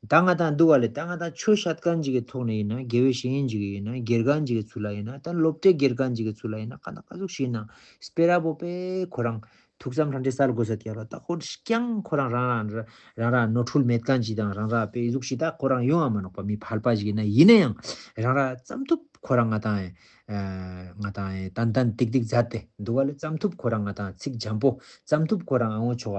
ད་ང་ཏང་འདུག་ག་ལེ། ད་ང་ཏང་ཆོས་བཤད་མཁན་ཅིག་གི་ཐོག་ནས་ཡིན་ན་དགེ་བའི་བཤེས་གཉེན་ཅིག་ཡིན་ན་དགེ་རྒན་ཅིག་གི་ཚུལ་ལ་ཡིན་ན་ད་སློབ་གྲྭའི་དགེ་རྒན་ཅིག་གི་ཚུལ་ལ་ཡིན་ན་ག་ན་ག་ཟུག་ཞིག་ཡིན་ན་སྤེ་ར་བོ་པས་ཁོ་རང་། ཐུགས་བསམ་ཧྲ་འདྲེ་གསལ་དགོས་ས་དེ་ཡ་ལ་ད་ཁོ་རྐྱང་ཁོ་རང་རང་རང་རང་རང་ནོར་འཁྲུལ་མེད་མཁན་ཅིག་དང་རང་རང་དཔེ་གཟུགས་ཤིག་ད་ཁོ་རང་ཡོང་ཨ་མ་ནོག་པ། མི་ཕལ་པ་ཞིག་ཡིན་ན་ཡིན་ན་ཡང་རང་རང་ཙམ་ཐུབ་ཁོ་རང་ང་དང་ཨེ་ང་དང་ཨེ་ཏན་ཏན་ཏིག་ཏིག་མཛད་དེ་འདུག་ག་ལེ། ཙམ་ཐུབ་ཁོ་རང་ང་དང་ཚིག་འཇམ་པོ་ཙམ་ཐུབ་ཁོ་རང་ཨ་ངོ་ཆོག་ག་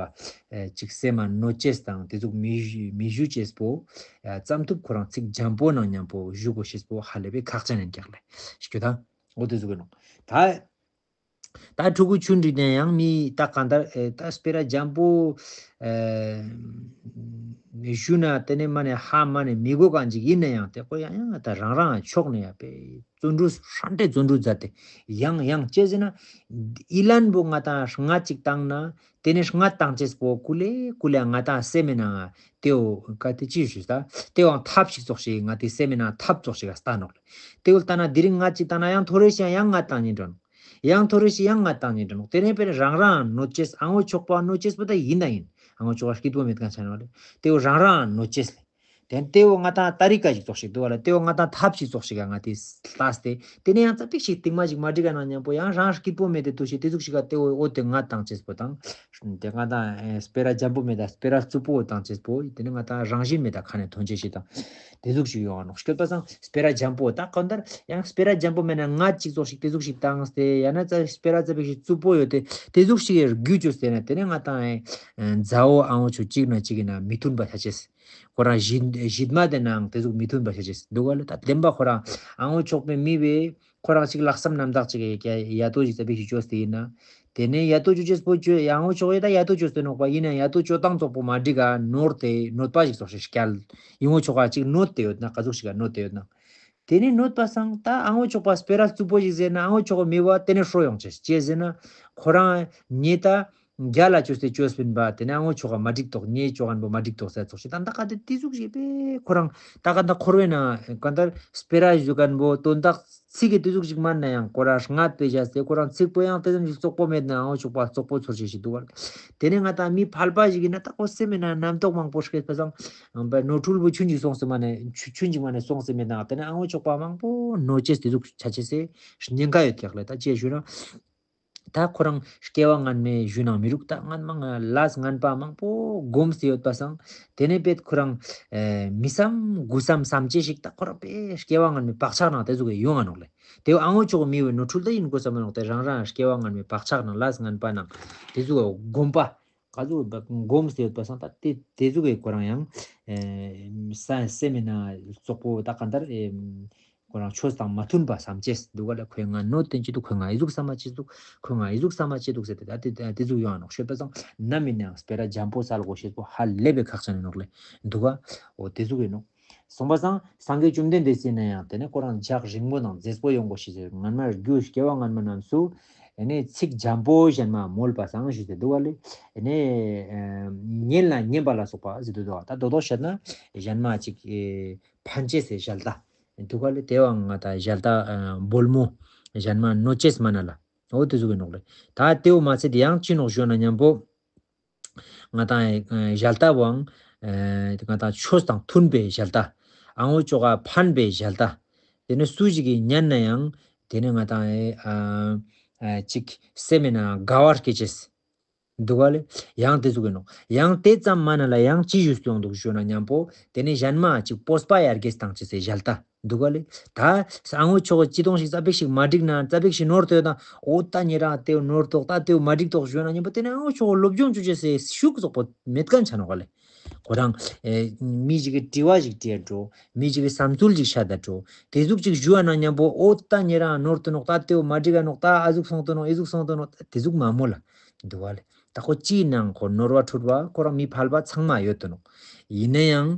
ཨེ་ཅིག་སེམས་མ་གནོད་ཅེས་དང་དེ་ཟུག་མི་ཞུ་མི་ཞུ་ཅེས་པོ་ཨེ་ཙམ་ཐུབ་ཁོ་རང་ཚིག་འཇམ་པོ་ནང་མཉམ་པོ་ཞུ་དགོས་ཤེས་པོ་ཧ་ལས་པའི་ཁག་ཅན་ཡིན་ཀྱག་ལེ། ཞུ་ད་འོ་དེ་ཟུག་གི་ནོག་ད། ད་ཕྲུ་གུ་ཆུང་འདྲི་ནས་ཡང་མི་ད་གང་ལྟར་ཨེ་ད་སྤེ་ར་འཇམ་པོ་ཨེ་ཞུ་ན་དེ་ནས་མ་ནས་ཧ་མ་ནས་མི་དགོས་གང་ཅིག་ཡིན་ན་ཡང་དེ་ཁོ་ཡང་ཡང་ད་རང་རང་ཕྱོགས་ནས་ཡང་པས་བརྩོན་འགྲུས་ཧྲ་འདྲེ་བརྩོན་འགྲུས་མཛད་དེ་ཡང་ཡང་ཅེས་ཟེར་ན་ཨི་ལན་པོ་ང་དང་ང་ཅིག་བཏང་ན་དེ་ནས་ང་བཏང་ཅེས་པོ་ཀུ་ལེ་ཀུ་ལེ་ང་དང་སེམས་མེད་ན་དེའོ་ག་དེ་ཅི་ཞུ་ས་དེའང་ཐབས་ཤིག་ཙོགས་ཤིག་ང་དེ་སེམས་མེད་ན་ཐབས་ཙོགས་ཤིག་ག་ལྟ་ནོག་ལེ། དེའོ་ལྟ་ན་དེ་རིང་ང་ཅིག་བཏང་ན་ཡང་ཐོ་རེ་ཞིག་ཡང་ང་བཏང་ཉིན་འགྲོ་ནོག་ཡང་ཐོ་རེ་ཞིག་ཡང་ང་བཏང་ཉིན་འགྲོ་ནོག་དེ་ནས་པས་རང་རང་གནོད་ཅེས་ཨ་ངོ་ཆོག་པ་གནོད་ཅེས་པོ་ད་ཡིན་ད་ཡིན། ཨ་ངོ་ཆོག་པ་སྐྱིད་པོ་མེད་མཁན་ཆ་ནོག་ལེ། དེའོ་རང་རང་གནོད་ཅེས་ལེ། དེ་དེའོ་ང་དང་ཏ་རི་ཀ་ཞིག་ཙོགས་ཤིག་འདུག་བ་ལ་དེའོ་ང་དང་ཐབས་ཤིག་ཙོགས་ཤིག་ག་ང་དེ་ལྟས་ཏེ་དེ་ནས་ཡང་ཙ་པིག་ཞིག་རྟིང་མ་ཞིག་མ་འགྲིག་ག་ནང་མཉམ་པོ་ཡང་རང་སྐྱིད་པོ་མེད་དེ་དུ་ཞིག་དེ་ཟུག་ཞིག་ག་དེའོ་འོ་དེ་ང་བཏང་ཅེས་པོ་དང་། དེ་ང་དང་ཨེ་སྤེ་ར་འཇམ་པོ་མེད་ད་སྤེ་ར་རྩུབ་པོ་བཏང་ཅེས་པོ་དེ་ནི་ང་དང་རང་བཞིན་མེད་ད་ཁ་ནས་ཐོན་ཅེས་ཤིག་དང་། དེ་ཟུག་ཞིག་ཡོང་ང་ནོག་སྐྱོད་པ་སང་སྤེ་ར་འཇམ་པོ་ད་གང་ལྟར་ཡང་སྤེ་ར་འཇམ་པོ་མེད་ན་ང་ཅིག་ཙོགས་ཤིག་དེ་ཟུག་ཞིག་བཏང་སྟེ་ཡང་ན་ཙ་སྤེ་ར་ཙ་པིག་ཞིག་རྩུབ་པོ་ཡོད་དེ་དེ་ཟུག་ཞིག་རྒྱུ་བཅོས་ཏེ་ན་དེ་ནི་ང་དང་ཨེ་མཛའ་བོ་ཨ་ངོ་ཆོ་གཅིག་ན་གཅིག་ཡིན་ན་མི་མཐུན་པ་ཆ་ཅེས། ཁོ་རང་གཞི་གཞི་མ་དེ་ནའང་དེ་ཟུག་མི་མཐུན་པ་ཆ་ཅེས་འདུག་ག་ལེ། ད་བདེན་པ་ཁོ་རང་ཨ་ངོ་ཆོག་པའི་མི་བས། ཁོ་རང་ཅིག་ལྷག་བསམ་རྣམ་དག་ཅིག་གིས་ཡ་ཏོ་ཅིག་ཙ་པིག་ཞིག་བཅོས་ཏེ་ཡིན་ན། དེ་ནས་ཡ་ཏོ་བཅོ་ཅེས་པོ་བཅོས་ཡང་ངོ་ཆོག་ཡོད་ད་ཡ་ཏོ་བཅོས་ཏེ་ནོག་པ་ཡིན་ན་ཡ་ཏོ་བཅོ་སྟངས་ཙོག་པོ་མ་འགྲིག་ག་ནོར་ཏེ་གནོད་པ་ཞིག་ཙོག་ཞིག་བསྐྱལ། ཡིན་ངོ་ཆོག་ག་ཅིག་གནོད་དེ་ཡོད་ན་ག་ཟུག་ཞིག་ག་གནོད་དེ་ཡོད་ན། དེ་ནས་གནོད་པ་སང་ད་ཨ་ངོ་ཆོག་པ་སྤེ་ར་རྩུབ་པོ་ཞིག་ཟེར་ན་ཨ་ངོ་ཆོག་པ་མི་བ་དེ་ནས་ཧྲོ་ཡོང་ཅེས་ཅེས་ཟེར་ན། ཁོ་རང་ཉེ་ད། རྒྱ་ལ་བཅོས་ཏེ་བཅོས་པིན་པ་དེ་ནས་ཨ་ངོ་ཆོག་ག་མ་འགྲིག་དོག་ཉེ་ཆོག་གན་པོ་མ་འགྲིག་དོག་ཟེར་ཙོག་ཞིག་ད་ད་ག་དེ་དེ་ཟུག་ཞིག་པས་ཁོ་རང་ད་ག་ད་འཁོར་བའི་ནང་ག་ད་སྤེ་ར་ཞུ་གན་པོ་དོན་དག་ཚིག་གི་དེ་ཟུག་ཞིག་མན་ན་ཡང་ཁོ་རང་སྔ་དཔེ་བཞག་སྟེ་ཁོ་རང་ཚིག་པོ་ཡང་དེ་ཙམ་ཞིག་རྩོག་པོ་མེད་ན་ཨ་ངོ་ཆོག་པ་རྩོག་པོ་ཚོར་ཞིག་ཞིག་འདུག་བར། དེ་ནས་ང་ད་མི་ཕལ་པ་ཞིག་ཡིན་ན་ད་ཁོ་སེམས་མེད་ན་རྣམ་རྟོག་མང་པོ་སྐྱེས་པ་སང་ནོར་འཁྲུལ་པོ་ཆུན་ཞིག་སོང་སེ་མ་ནས་ཆུ་ཆུན་ཞིག་མ་ནས་སོང་སེ་མེད་ན་དེ་ནས་ཨ་ངོ་ཆོག་པ་མང་པོ་ནོར་ཅེས་དེ་ཟུག་ཆ་ཅེས་སེ་ཉེན་ཁ་ཡོད་ཀྱག་ལེ། ད་ཅེས་ཞུ་ན། ད་ཁོ་རང་སྐྱེ་བ་སྔན་མའི་ཞུ་ནང་མི་རུག་ད་སྔན་མ་ལས་ངན་པ་མང་པོ་སྒོམ་སྟེ་ཡོད་པ་སང་དེ་ནས་པེད་ཁོ་རང་ཨེ་མི་བསམ་དགུ་བསམ་བསམ་ཅེས་ཤིག་ད་ཁོ་རང་པེ་སྐྱེ་བ་སྔན་མའི་བག་ཆགས་ནང་དེ་ཟུག་གི་ཡོང་ང་ནོག་ལེ། དེ་ཨ་ངོ་ཆོག་མི་བའི་ནོར་འཁྲུལ་ད་ཡིན་དགོས་བསམ་མ་ནོག་དེ་རང་རང་སྐྱེ་བ་སྔན་མའི་བག་ཆགས་ནང་ལས་ངན་པ་ནང་དེ་ཟུག་སྒོམ་པ་ག་ཟུག་སྒོམ་སྟེ་ཡོད་པ་སང་ད་དེ་དེ་ཟུག་གི་ཁོ་རང་ཡང་ཨེ་ས་སེམས་མེད་ན་རྩོག་པོ་ད་ག་འདར་ཨེ། ཁོ་རང་ཆོས་དང་མ་མཐུན་པ་བསམ་ཅེས་འདུག་ག་ལ་ཁོས་ང་གནོད་བསྟན་གྱི་འདུག་ཁོས་ང་ཨི་ཟུག་བསམ་མ་བྱེད་འདུག་ཁོས་ང་ཨི་ཟུག་བསམ་མ་བྱེད་འདུག་ཟེར་ཏེ་ད་དེ་དེ་ཟུག་ཡོང་ང་ནོག་ཤོད་པ་སང་ནམ་ཡིན་ནའང་སྤེ་ར་འཇམ་པོ་སལ་དགོས་ཤེས་པོ་ཧ་ལས་པའི་ཁག་ཅན་ཡིན་ནོག་ལེ་འདུག་ག་འོ་དེ་ཟུག་ཡིན་ནོག་སོང་པ་སང་སངས་རྒྱས་བཅོམ་ལྡན་འདས་ཟེར་ན་ཡང་དེ་ནས་ཁོ་རང་ལྗགས་རིང་མོ་དང་མཛེས་པོ་ཡོང་དགོས་ཤེས་ཟེར་སྔན་མ་རྒྱུ་སྐྱེ་བ་སྔན་མ་རྣམས་སུ་ཨེ་ནས་ཚིག་འཇམ་པོ་གཞན་མ་མོལ་པ་སང་ཞུས་ཏེ་འདུག་ག་ལེ་ཨེ་ནས་ཉན་ལ་ཉན་པ་ལ་སོགས་པ་ཟེར་དུ་འདུག་ག་ད་རྡོག་རྡོག་བཤད་ན་གཞན་མ་ཅིག་ཨེ། ཕན་ཅེས་སི་ཞལ་ཏ། འདུག་ག་ལེ་དེ་བའང་ང་ད་ཞལ་ཏ་འབོལ་མོ་གཞན་མ་གནོད་ཅེས་མ་ན་ལ། འོ་དེ་ཟུག་གི་ནོག་ལེ། ད་དེའུ་མ་ཚད་དེ་ཡང་ཅི་ནོག་ཞུ་ན་མཉམ་པོ། ང་ད་ཞལ་ཏ་བའང་ང་ད་ཆོས་དང་མཐུན་པའི་ཞལ་ཏ། ཨ་ངོ་ཅོག་ག་ཕན་པའི་ཞལ་ཏ། དེ་ནི་སུ་ཞིག་གིས་ཉན་ན་ཡང་དེ་ནི་ང་ད་ཅིག་སེམས་མེད་ན་དགའ་བ་སྐྱེ་ཅེས། འདུག་ག་ལེ། ཡང་དེ་ཟུག་ཡིན་ནོག་ཡང་དེ་ཙམ་མ་ན་ལ་ཡང་ཅི་ཞུས་ཡོང་འདུག་ཞུ་ན་མཉམ་པོ་དེ་ནས་གཞན་མ་ཅིག་སྤོབས་པ་ཡར་རྒྱས་བཏང་ཅེས་སི་ཞལ་ཏ་འདུག་ག་ལེ། ད་ཨ་ངོ་ཅོག་གི་ཅི་དོང་ཞིག་ཙ་པིག་ཞིག་མ་འགྲིག་ན་ཙ་པིག་ཞིག་ནོར་ཏེ་ཡོད་ན་འོ་ད་ཉེ་རང་དེའུ་ནོར་ཏོག་ད་དེའུ་མ་འགྲིག་ཏོག་ཞུ་ན་མཉམ་པོ་དེ་ནས་ཨ་ངོ་ཅོག་གི་སློབ་སྦྱོང་བཅོ་ཅེས་སི་ཤུགས་རྫོགས་པོ་མེད་མཁན་ཆ་ནོག་ག་ལེ། ཁོ་རང་ཨེ་མི་ཞིག་གི་དྲི་བ་ཞིག་དྲིས་འགྲོ། མི་ཞིག་གི་བསམ་ཚུལ་ཞིག་བཤད་ད་འགྲོ། དེ་ཟུག་ཅིག་ཞུ་བ་ན་མཉམ་པོ་ཨོ་ད་ཉེ་རང་ནོར་ཏོ་ནོག་ད་དེའུ་མ་འགྲིག་ག་ནོག་ད་ཨ་ཟུག་སོང་ཏོ་ནོག་ཨི་ཟུག་སོང་ཏོ་ནོག་དེ་ཟུག་མ་མོལ་ལ་འདུག་ག་ལེ། ད་ཁོ་ཅིའི་ནང་ཁོ་ནོར་བ་འཁྲུལ་བ་ཁོ་རང་མི་ཕལ་པ་ཚང་མ་ཡོད་དོ་ནོག་ཡིན་ན་ཡང་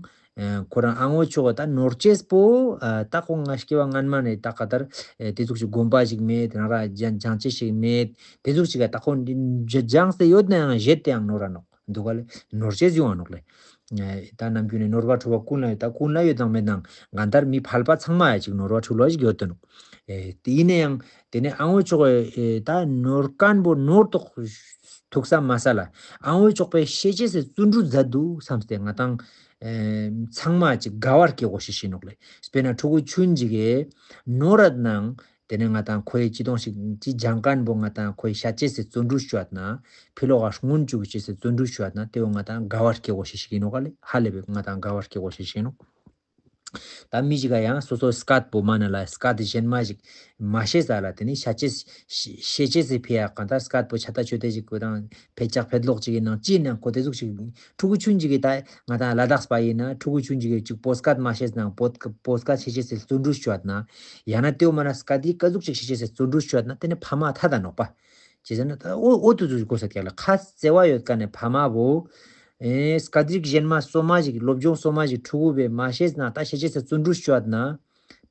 ཁོ་རང་ཨ་ངོ་ཅོག་ག་ད་ནོར་ཅེས་པོ་ད་ཁོ་ང་སྐྱེ་བ་སྔན་མ་ནས་ད་ག་ལྟར་དེ་ཟུག་ཅིག་དགོན་པ་ཞིག་མེད་རང་ར་སྦྱང་སྦྱང་ཅེས་ཞིག་མེད་དེ་ཟུག་ཅིག་ག་ད་ཁོ་སྦྱང་སྟེ་ཡོད་ན་ཡང་བཞེད་དེ་ཡང་ནོར་ར་ནོག་འདུག་ག་ལེ། ནོར་ཅེས་ཡོང་བ་ནོག་ལེ། ད་ནམ་རྒྱུན་ནས་ནོར་བ་འཁྲུལ་བ་ཀུན་ལ་ཡོད་ད་ཀུན་ལ་ཡོད་དང་མེད་དང་གང་ལྟར་མི་ཕལ་པ་ཚང་མ་ཡ་ཅིག་ནོར་བ་འཁྲུལ་བ་ཞིག་ཡོད་དོ་ནོག་དེ་ཡིན་ན་ཡང་དེ་ནས་ཨ་ངོ་ཅོག་གི་ད་ནོར་མཁན་པོ་ནོར་ཏོག་ཐུག་ས་མ་ས་ལ་ཨ་ངོ་ཅོག་པའི་ཤེས་ཅེས་སི་བརྩོན་འགྲུས་མཛད་འདུག་བསམ་སྟེ་ང་དང་ཚང་མ་ཅིག་དགའ་བར་སྐྱེ་དགོས་ཤེས་ཤིག་ནོག་ལེ། དཔེར་ན་ཕྲུ་གུ་ཆུན་ཅིག་གི་ནོར་ར་ནང་ དེ་ནས་ང་དང་ཁོའི་ཅི་དོང་ཞིག་ཅི་སྦྱང་མཁན་པོ་ང་དང་ཁོའི་ཤ་ཅེས་སི་བརྩོན་འགྲུས་བྱུང་བ་ན། ཕི་ལོག་ག་སྔོན་བཅུག་ཅེས་སི་བརྩོན་འགྲུས་བྱུང་བ་ན་དེ་བོ་ང་དང་དགའ་བ་སྐྱེ་དགོས་ཤེས་ཤིག་ཡིན་ནོག་ག་ལེ། ཧ་ལས་པའི་ང་དང་དགའ་བ་སྐྱེ་དགོས་ཤེས་ཤིག་ཡིན་ནོག་ད་མི་ཞིག་ག་ཡང་སོ་སོ་སྐད་པོ་མ་ན་ལ་སྐད་གཞན་མ་ཞིག་མ་ཤེས་ས་ལ་དེ་ནི་ཤ་ཅེས་ཤེས་ཅེས་སི་ཕི་ཡ་གང་ལྟར་སྐད་པོ་ཆ་ད་ཆོས་དེ་ཞིག་གོ་དང་ཕེ་ཅག་ཕེད་ལོག་ཅིག་ཡིན་ནང་ཅི་ཡིན་ནང་ཁོ་དེ་ཟུག་ཞིག་ཕྲུ་གུ་ཆུན་ཅིག་གི་ད་ང་དང་ལ་དྭགས་པ་ཡིན་ན་ཕྲུ་གུ་ཆུན་ཅིག་གི་ཅིག་བོད་སྐད་མ་ཤེས་ནང་བོད་བོད་སྐད་ཤེས་ཅེས་སི་བརྩོན་འགྲུས་བྱུང་བ་ན་ཡང་ན་དེའུ་མ་ན་སྐད་དེ་ག་ཟུག་ཅིག་ཤེས་ཅེས་སི་བརྩོན་འགྲུས་བྱུང་བ་ན་དེ་ནི་ཕ་མ་ཐ་ད་ནོག་པ། ཅི་ཟེར་ན་ད་ཨོ་ཨོ་དུ་དུ་གོ་ས་ཀྱག་ལ་ཁ་བརྩེ་བ་ཡོད་ཀ་ནས་ཕ་མ་བོ། ཨེ་སྐད་རིགས་གཞན་མ་སོ་མ་ཞིག་སློབ་སྦྱོང་སོ་མ་ཞིག་ཕྲུ་གུ་བས་མ་ཤེས་ན་ད་ཤེས་ཅེས་སི་བརྩོན་འགྲུས་བྱུང་བ་ན།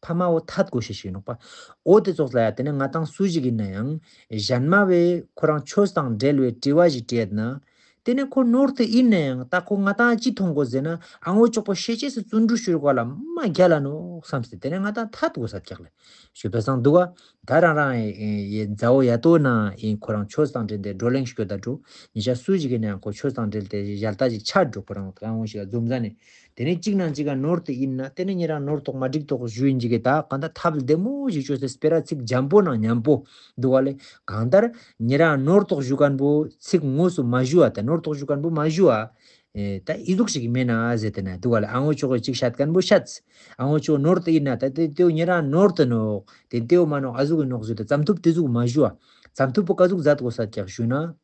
ཕ་མ་བོ་ཐད་དགོས་ཤེས་ཤིག་ནོག་པ། ཨོ་དེ་ཙོགས་ལ་ཡ་དེ་ནས་ང་དང་སུ་ཞིག་ཡིན་ན་ཡང་། གཞན་མ་བས་ཁོ་རང་ཆོས་དང་འབྲེལ་བའི་དྲི་བ་ཞིག་དྲིས་ན། དེ་ནས་ཁོ་ནོར་དེ་ཡིན་ན་ཡང་ད་ཁོ་ང་དང་ཅི་མཐོང་དགོས་ཟེར་ན་ཨ་ངོ་ཅོག་པོ་ཤེས་ཅེས་སི་བརྩོན་འགྲུས་ཞུ་དགོས་ལ་མ་རྒྱལ་ལ་ནོག་བསམ་སྟེ་དེ་ནས་ང་དང་ཐད་དགོས་ས་ཀྱག་ལེ། ཞུ་བ་སང་འདུག་ག་ད་རང་རང་ཡི་མཛའ་བོ་ཡ་ཏོ་ན་ཡིན་ཁོ་རང་ཆོས་དང་འབྲེལ་ཏེ་བགྲོ་གླེང་ཞུ་ད་འགྲོ། ཉི་ཤ་སུ་ཞིག་ཡིན་ན་ཡང་ཁོ་ཆོས་དང་འབྲེལ་ཏེ་ཞལ་ལྟ་ཞིག་ཆ་འགྲོ་ཁོ་རང་རང་ངོ་ཞིག་ལ་འཛོམས་ཟ་ནས། དེ་ནས་གཅིག་ནང་གཅིག་ག་ནོར་དེ་ཡིན་ན་དེ་ནས་ཉེ་རང་ནོར་ཐོག་མ་འགྲིག་ཐོག་ཞུ་ཡིན་གཅིག་གི་ད་གང་ལྟར་ཐབས་ལྡེ་མོ་ཞིག་བཅོས་ཏེ་སྤེ་ར་ཚིག་འཇམ་པོ་ནང་མཉམ་པོ་འདུག་བ་ལེ། གང་ལྟར་ཉེ་རང་ནོར་ཐོག་ཞུ་མཁན་པོ་ཚིག་དངོས་སུ་མ་ཞུ་བ་དང་ནོར་ཐོག་ཞུ་མཁན་པོ་མ་ཞུ་བ། ཨེ་ད་ཨི་ཟུག་ཞིག་མེད་ན་ཟེར་ཏེ་ན་འདུག་བ་ལེ། ཨ་ངོ་ཅོག་གི་གཅིག་བཤད་མཁན་པོ་བཤད། ཨ་ངོ་ཅོག་ནོར་དེ་ཡིན་ན་ད་དེ་དེའུ་ཉེ་རང་ནོར་དེ་ནོག་དེ་དེའུ་མ་ནོག་ཨ་ཟུག་གི་ནོག་ཟེར་ཏེ་བཙམ་ཐུབ་དེ་ཟུག་མ་ཞུ་བ། བཙམ་ཐུབ་པོ་ག་ཟུག་མཛད་དགོས་ས་ཀྱག་ཞུ་ན།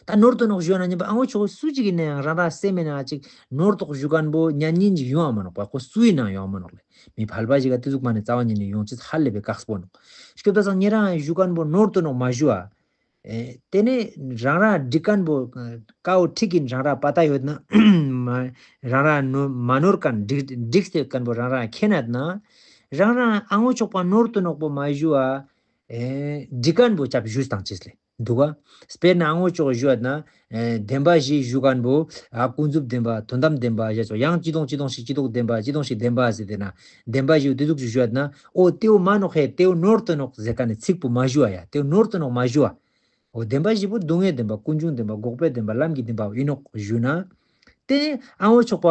ད་ནོར་དུ་ནོག་ཞུ་ན་ཉན་པ་ཨ་ངོ་ཆོག་སུ་ཅིག་ཡིན་ན་ཡང་རང་རང་སེམས་མེད་ན་ཅིག་ནོར་དོག་ཞུ་མཁན་པོ་ཉན་ཉིན་ཅིག་ཡོང་ཨ་མ་ནོག་པ་ཁོ་སུ་ཡིན་ན་ཡོང་ཨ་མ་ནོག་ལེ། མི་ཕལ་པ་ཞིག་ག་དེ་ཟུག་མ་ནས་རྩ་བ་ཉིད་ནས་ཡོང་ཅི་ཧ་ལས་པའི་དཀགས་པོ་ནོག་སྐྱོབ་ད་སང་ཉེ་རང་ཞུ་མཁན་པོ་ནོར་དུ་ནོག་མ་ཞུ་ཨ། ཨེ་དེ་ནས་རང་རང་འགྲིག་མཁན་པོ་ཀའོ་ཁྲིག་གིན་རང་རང་པ་ཏ་ཡོད་ན་མ་རང་རང་ནོ་མ་ནོར་མཁན་འགྲིག་འགྲིག་སྟེ་མཁན་པོ་རང་རང་ཁྱེད་ན་ན་རང་རང་ཨ་ངོ་ཆོག་པ་ནོར་དུ་ནོག་པོ་མ་ཞུ་ཨ། ཨེ་འགྲིག་མཁན་པོ་ཅབ་ཞུས་དང་ཅེས་ལེ། འདུག་ག་དཔེར་ན་ཨ་ངོ་ཅོག་ཞུ་བ་ན། ཨེ་བདེན་པ་བཞི་ཞུ་མཁན་པོ། ཨ་ཀུན་རྫོབ་བདེན་པ་དོན་དམ་བདེན་པ་བཞི་ཚོ་ཡང་ཅི་དོང་ཅི་དོང་ཞིག་ཅི་དོང་བདེན་པ་ཅི་དོང་ཞིག་བདེན་པ་ཟེར་ཏེ་ན། བདེན་པ་བཞི་དེ་ཟུག་ཞིག་ཞུ་བ་ན། ཨོ་དེའུ་མ་ནོག་ཧེ་དེའུ་ནོར་དུ་ནོག་ཟེར་ཀ་ནས་ཚིག་པོ་མ་ཞུ་བ་ཡ་དེའུ་ནོར་དུ་ནོག་མ་ཞུ་བ། ཨོ་བདེན་པ་བཞི་པོ་སྡུག་བསྔལ་བདེན་པ་ཀུན་འབྱུང་བདེན་པ་འགོག་པའི་བདེན་པ་ལམ་གྱི་བདེན་པ་ཡིན་ནོག་ཞུ་ན། དེ་ནས་ཨ་ངོ་ཆོག་པ་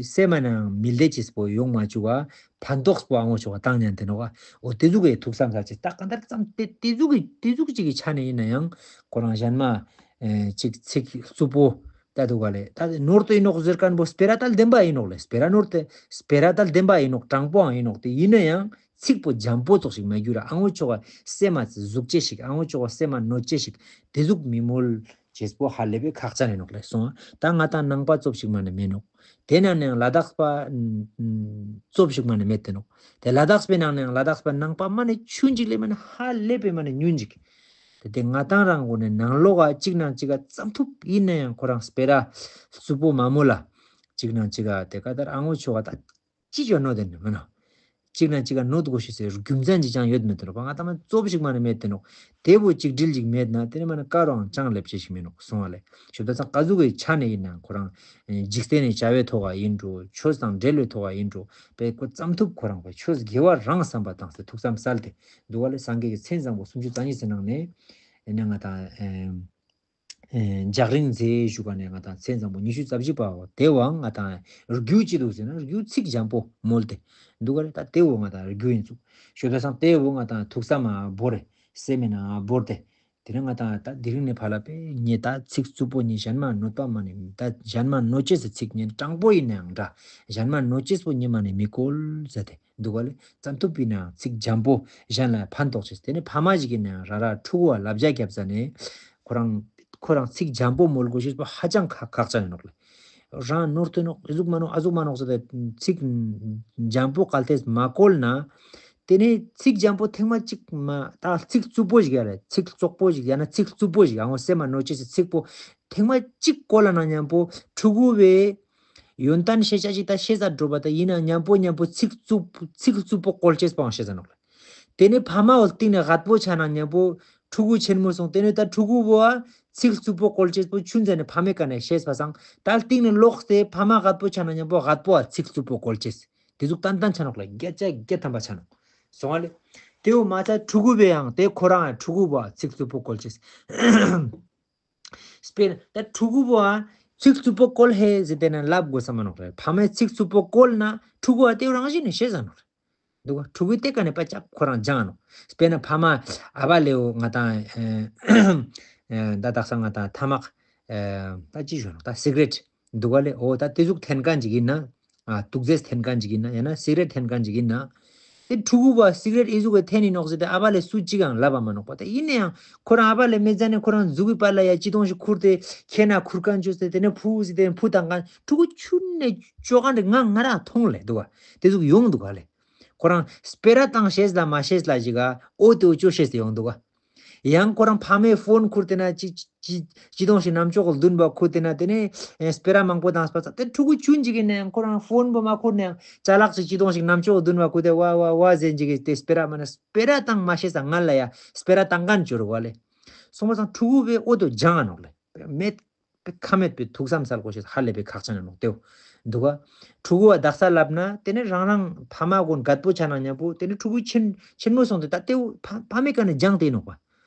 སེམས་མ་ནང་མི་ལས་ཅེས་པོ་ཡོང་མ་བཅུག་ག་ཕན་ཐོགས་པོ་ཨ་ངོ་ཆོག་པ་བཏང་ཉན་དེ་ནོག་ག་འོ་དེ་ཟུག་གི་ཐུགས་བསམ་ས་ཅིག་ད་ག་འདར་ཙམ་དེ་དེ་ཟུག་གི་དེ་ཟུག་ཅིག་གི་ཆ་ནས་ཡིན་ན་ཡང་ཁོ་རང་གཞན་མ་ཨེ་ཅིག་ཚིག་རྩུབ་པོ་ད་འདུག་ག་ལེ། ད་ནོར་དུ་ཡིན་ནོག་ཟེར་མཁན་པོ་སྤེ་ར་ད་བདེན་པ་ཡིན་ནོག་ལེ། སྤེ་ར་ནོར་དེ་སྤེ་ར་ད་བདེན་པ་ཡིན་ནོག་དྲང་པོའང་ཡིན་ནོག་དེ་ཡིན་ན་ཡང་ཚིག་པོ་འཇམ་པོ་ཙོགས་ཤིག་མ་གྱུར་ར་ཨ་ངོ་ཆོག་པ་སེམས་མ་ཟུག་ཅེས་ཤིག་ཨ་ངོ་ཆོག་པ་སེམས་མ་གནོད་ཅེས་ཤིག་དེ་ཟུག་མི་མོལ་ཅེས་པོ་ཧ་ལས་པའི་ཁག་ཅན་ཡིན་ནོག་ལེ་སོང་ཨ། ད་ང་དང་ནང་པ་ཙོབ་ཞིག་མ་ནས་མེད་ནོག་དེ་ནང་ནས་ལ་དྭགས་པ་ཙོབ་ཞིག་མ་ནས་མེད་དེ་ནོག་དེ་ལ་དྭགས་པའི་ནང་ནས་ལ་དྭགས་པ་ནང་པ་མ་ནས་ཆུན་ཅིག་ལས་མ་ནས་ཧ་ལས་པའི་མ་ནས་ཉུན་ཅིག་དེ་དེ་ང་དང་རང་གོ་ནས་ནང་ལོག་ག་གཅིག་ནང་གཅིག་ག་ཙམ་ཐུབ་ཡིན་ན་ཡང་ཁོ་རང་སྤེ་ར་རྩུབ་པོ་མ་མོལ་ལ་གཅིག་ནང་གཅིག་ག་དེ་ག་དར་ཨ་ངོ་ཆོག་ག་ད། ཅི་བྱོ་ནོ་དེ་ནི་མིན་ནོ། གཅིག་ན་གཅིག་ག་ནོ་དུ་གོ་ཤེས་སའི་རྒྱུ་མཚན་ཅིག་ཀྱང་ཡོད་མེད་དེ་ནོ། ང་ད་མ་ཙོབ་ཞིག་མ་ནི་མེད་དེ་ནོ། དེ་བོ་གཅིག་སྒྲིལ་ཞིག་མེད་ན་དེ་ནི་མ་ནི་ཀ་རོའང་ཅང་ལེབ་ཅེས་ཞིག་མིན་ནོ་གསུང་བ་ལས་ཞུ་ད་ཚང་ཀ་ཟུག་གི་ཆ་ནས་ཡིན་ན་ཁོ་རང་འཇིག་རྟེན་ནི་བྱ་བའི་ཐོག་ག་ཡིན་འགྲོ་ཆོས་དང་འབྲེལ་བའི་ཐོག་ག་ཡིན་འགྲོ་པའི་ཁོ་ཙམ་ཐུབ་ཁོ་རང་པའི་ཆོས་དགེ་བ་རང་བསམ་པ་དང་སེ་ཐུགས་བསམ་གསལ་ཏེ་འདུག་བ་ལས་སངས་རྒྱས་ཀྱི་མཚན་བཟང་པོ་སུམ་ཅུ་རྩ་གཉིས་ཟེར་ནང་ནས་ཡིན་ན་ང་དང་། ཨེ་འཇག་རིང་མཛེས་ཞུ་ག་ནས་ང་དང་མཚན་བཟང་པོ་ཉི་ཤུ་རྩ་བཞི་པའོ། དེ་བའང་ང་དང་རྒྱུ་ཅི་འདུག་ཟེར་ན་རྒྱུ་ཚིག་འཇམ་པོ་མོལ་ཏེ་འདུག་ག་རེད། ད་དེ་བོ་ང་དང་རྒྱུ་ཡིན་ཚུགས་ཞུ་ད་སང་དེ་བོ་ང་དང་ཐུགས་བསམ་མ་བོར་རེ་སེམས་མེད་ན་བོར་ཏེ་དེ་རིང་ང་དང་ད་དེ་རིང་ནས་ཕ་ལ་པས་ངས་ད་ཚིག་རྩུབ་པོ་ཉིད་གཞན་མ་གནོད་པ་མ་ནི་ད་གཞན་མ་གནོད་ཅེས་སི་ཚིག་ཉིད་དྲང་པོ་ཡིན་ནའང་འདྲ་གཞན་མ་གནོད་ཅེས་པོ་ཉིད་མ་ནི་མི་བཀོལ་ཟེར་ཏེ། འདུག་ག་ལེ། ཙམ་ཐུབ་པའི་ནང་ཚིག་འཇམ་པོ་གཞན་ལ་ཕན་ཐོགས་ཤེས། དེ་ནི་ཕ་མ་ཞིག་གི་ནང་ར་ར་ཕྲུ་གུ་བ་ལབ་རྒྱ་བརྒྱབ་ས་ནས་ཁོ་རང་ཁོ་རང་ཚིག་འཇམ་པོ་མོལ་དགོས་ཤེས་པ་ཧ་ཅང་ཁག་ཁག་ཅན་ཡིན་ནོག་ལེ། རང་ནོར་ཐོན་ནོག་ཨ་ཟུག་མ་ནོག་ཨ་ཟུག་མ་ནོག་ཟེར་ཏེ་ཚིག་འཇམ་པོ་གལ་ཏེ་མ་བཀོལ་ན། དེ་ནས་ཚིག་འཇམ་པོ་ཐེངས་མ་གཅིག་མ་ད་ཚིག་རྩུབ་པོ་ཞིག་ཡ་ལེ་ཚིག་བཙོག་པོ་ཞིག་ཡང་ན་ཚིག་རྩུབ་པོ་ཞིག་ཡང་ངོ་སེམས་མ་གནོད་ཅེས་སི་ཚིག་པོ་ཐེངས་མ་གཅིག་བཀོལ་ན་མཉམ་པོ་ཕྲུ་གུ་བས། ཡོན་ཏན་ཤེས་བྱ་ཞིག་ད་ཤེས་ས་འགྲོ་བ་ད་ཡིན་ན་མཉམ་པོ་མཉམ་པོ་ཚིག་རྩུབ་ཚིག་རྩུབ་པོ་བཀོལ་ཅེས་པའང་ཤེས་ས་ནོག་ལེ། དེ་ནས་ཕ་མ་བོ་སྟེང་ནས་རྒད་པོ་ཆ་ན་མཉམ་པོ་ཕྲུ་གུ་ཆེན་མོ་སོང་དེ་ནས་ད་ཕྲུ་གུ་བོ་ཚིག་རྩུབ་པོ་བཀོལ་ཅེས་པོ་ཆུན་ཟེར་ནས་ཕ་མའི་ཀ་ནས་ཤེས་པ་སང་ད་སྟེང་ནས་ལོག་སྟེ་ཕ་མ་རྒད་པོ་ཆ་ན་མཉམ་པོ་རྒད་པོ་བ་ཚིག་རྩུབ་པོ་བཀོལ་ཅེས་དེ་ཟུག་ཏན་ཏན་ཆ་ནོག་ལེ། བརྒྱ་ཆ་བརྒྱ་ཐམ་པ་ཆ་ནོག་སོང་བ་ལེ། དེ་བོ་མ་ཚད་ཕྲུ་གུ་བོས་ཡང་དེ་ཁོ་རང་ཕྲུ་གུ་བོ་ཚིག་རྩུབ་པོ་བཀོལ་ཅེས། དཔེར་ན་ད་ཕྲུ་གུ་བོའང་ཚིག་རྩུབ་པོ་བཀོལ་ཧེ་ཟེར་དེ་ན་ལབ་དགོས་ས་མ་ནོག་རེད། ཕ་མས་ཚིག་རྩུབ་པོ་བཀོལ་ན་ཕྲུ་གུ་བ་དེ་རང་བཞིན་ནས་ཤེས་ས་ནོག་རེད། དེ་བ་ཕྲུ་གུའི་སྟེང་ནས་པ་ཅག་ཁོ་རང་སྦྱངས་ནོག་དཔེར་ན་ཕ་མ་ཨ་བ་ལེའོ་ང་དང་ཨེ་ཨེ་ད་དག་ས་ང་དང་ཐ་མག་ཨེ་ད་ཅི་ཞུ་ནོག་ད་སི་ག་རེཊ་འདུག་ག་ལེ། འོ་ད་དེ་ཟུག་འཐེན་མཁན་ཅིག་ཡིན་ན། ཨ་དུག་རྫས་འཐེན་མཁན་ཅིག་ཡིན་ན། ཡང་ན་སི་ག་རེཊ་འཐེན་མཁན་ཅིག་ཡིན་ན། དེ་ཕྲུ་གུ་བ་སི་ག་རེཊ་ཨི་ཟུག་གི་འཐེན་ཡིན་ནོག་ཟེར་ཏེ་ཨ་བ་ལེ་སུ་གཅིག་ཡང་ལབ་པ་མ་ནོག་པ། དེ་ཡིན་ན་ཡང་ཁོ་རང་ཨ་བ་ལེ་མེ་ཛ་ནས་ཁོ་རང་མཛུ་གུའི་པར་ལ་ཡ་ཅི་དོང་ཞིག་ཁུར་ཏེ་ཁྱེར་ན་ཁུར་མཁན་བཅོས་ཏེ་དེ་ནས་ཕུ་ཟེར་ཏེ་ཕུ་བཏང་མཁན་ཕྲུ་གུ་ཆུན་ནས་བཅོ་མཁན་དེ་ང་ང་རང་མཐོང་ལེ་འདུག་ག་དེ་ཟུག་ཡོང་འདུག་ག་ལེ། ཁོ་རང་སྤེ་ར་བཏང་ཤེས་ལ་མ་ཤེས་ལ་ཞིག་ག་ཨོ་དེ་བཅོ་ཤེས་ཏེ་ཡོང་འདུག་ག་ཡང་ཁོ་རང་ཕ་མས་ཕོན་ཁུར་ཏེ་ན་ཅི་ཅི་ཅི་དོང་ཞིག་ནམ་ཅོག་གི་ལྡུན་པ་ཁུར་ཏེ་ན་དེ་ནས་ཨེ་སྤེ་ར་མང་པོ་བཏང་སྤ་ཚ་དེ་ཕྲུ་གུ་ཆུན་ཅིག་གི་ནས་ཁོ་རང་ཕོན་པོ་མ་ཁུར་ནས་ཅ་ལག་ཅིག་ཅི་དོང་ཞིག་ནམ་ཅོག་གི་ལྡུན་པ་ཁུར་ཏེ་ཝ་ཝ་ཝ་ཟེར་ཅིག་གི་དེ་སྤེ་ར་མ་ན་སྤེ་ར་བཏང་མ་ཤེས་ས་ང་ལ་ཡ་སྤེ་ར་བཏང་མཁན་བཅོ་རུ་བ་ལེ། སོང་པ་སང་ཕྲུ་གུ་བས་ཨོ་དོ་སྦྱང་ང་ནོག་ལེ། མེད་པའི་ཁ་མེད་པའི་ཐུགས་བསམ་སལ་དགོས་ཤེས་ཧ་ལས་པའི་ཁག་ཅན་ནོག་དེའོ། འདུག་ག་ཕྲུ་གུ་བ་དག་ས་ལབ་ན་དེ་ནས་རང་རང་ཕ་མ་ཀུན་རྒད་པོ་ཆ་ན་མཉམ་པོ་དེ་ནས་ཕྲུ་གུ་ཆེན་ཆེན་མོ་སོང་སྟེ་ད་དེའོ་ཕ་ཕ་མའི་ཀ་ནས་སྦྱང་དེ་ནོག་པ།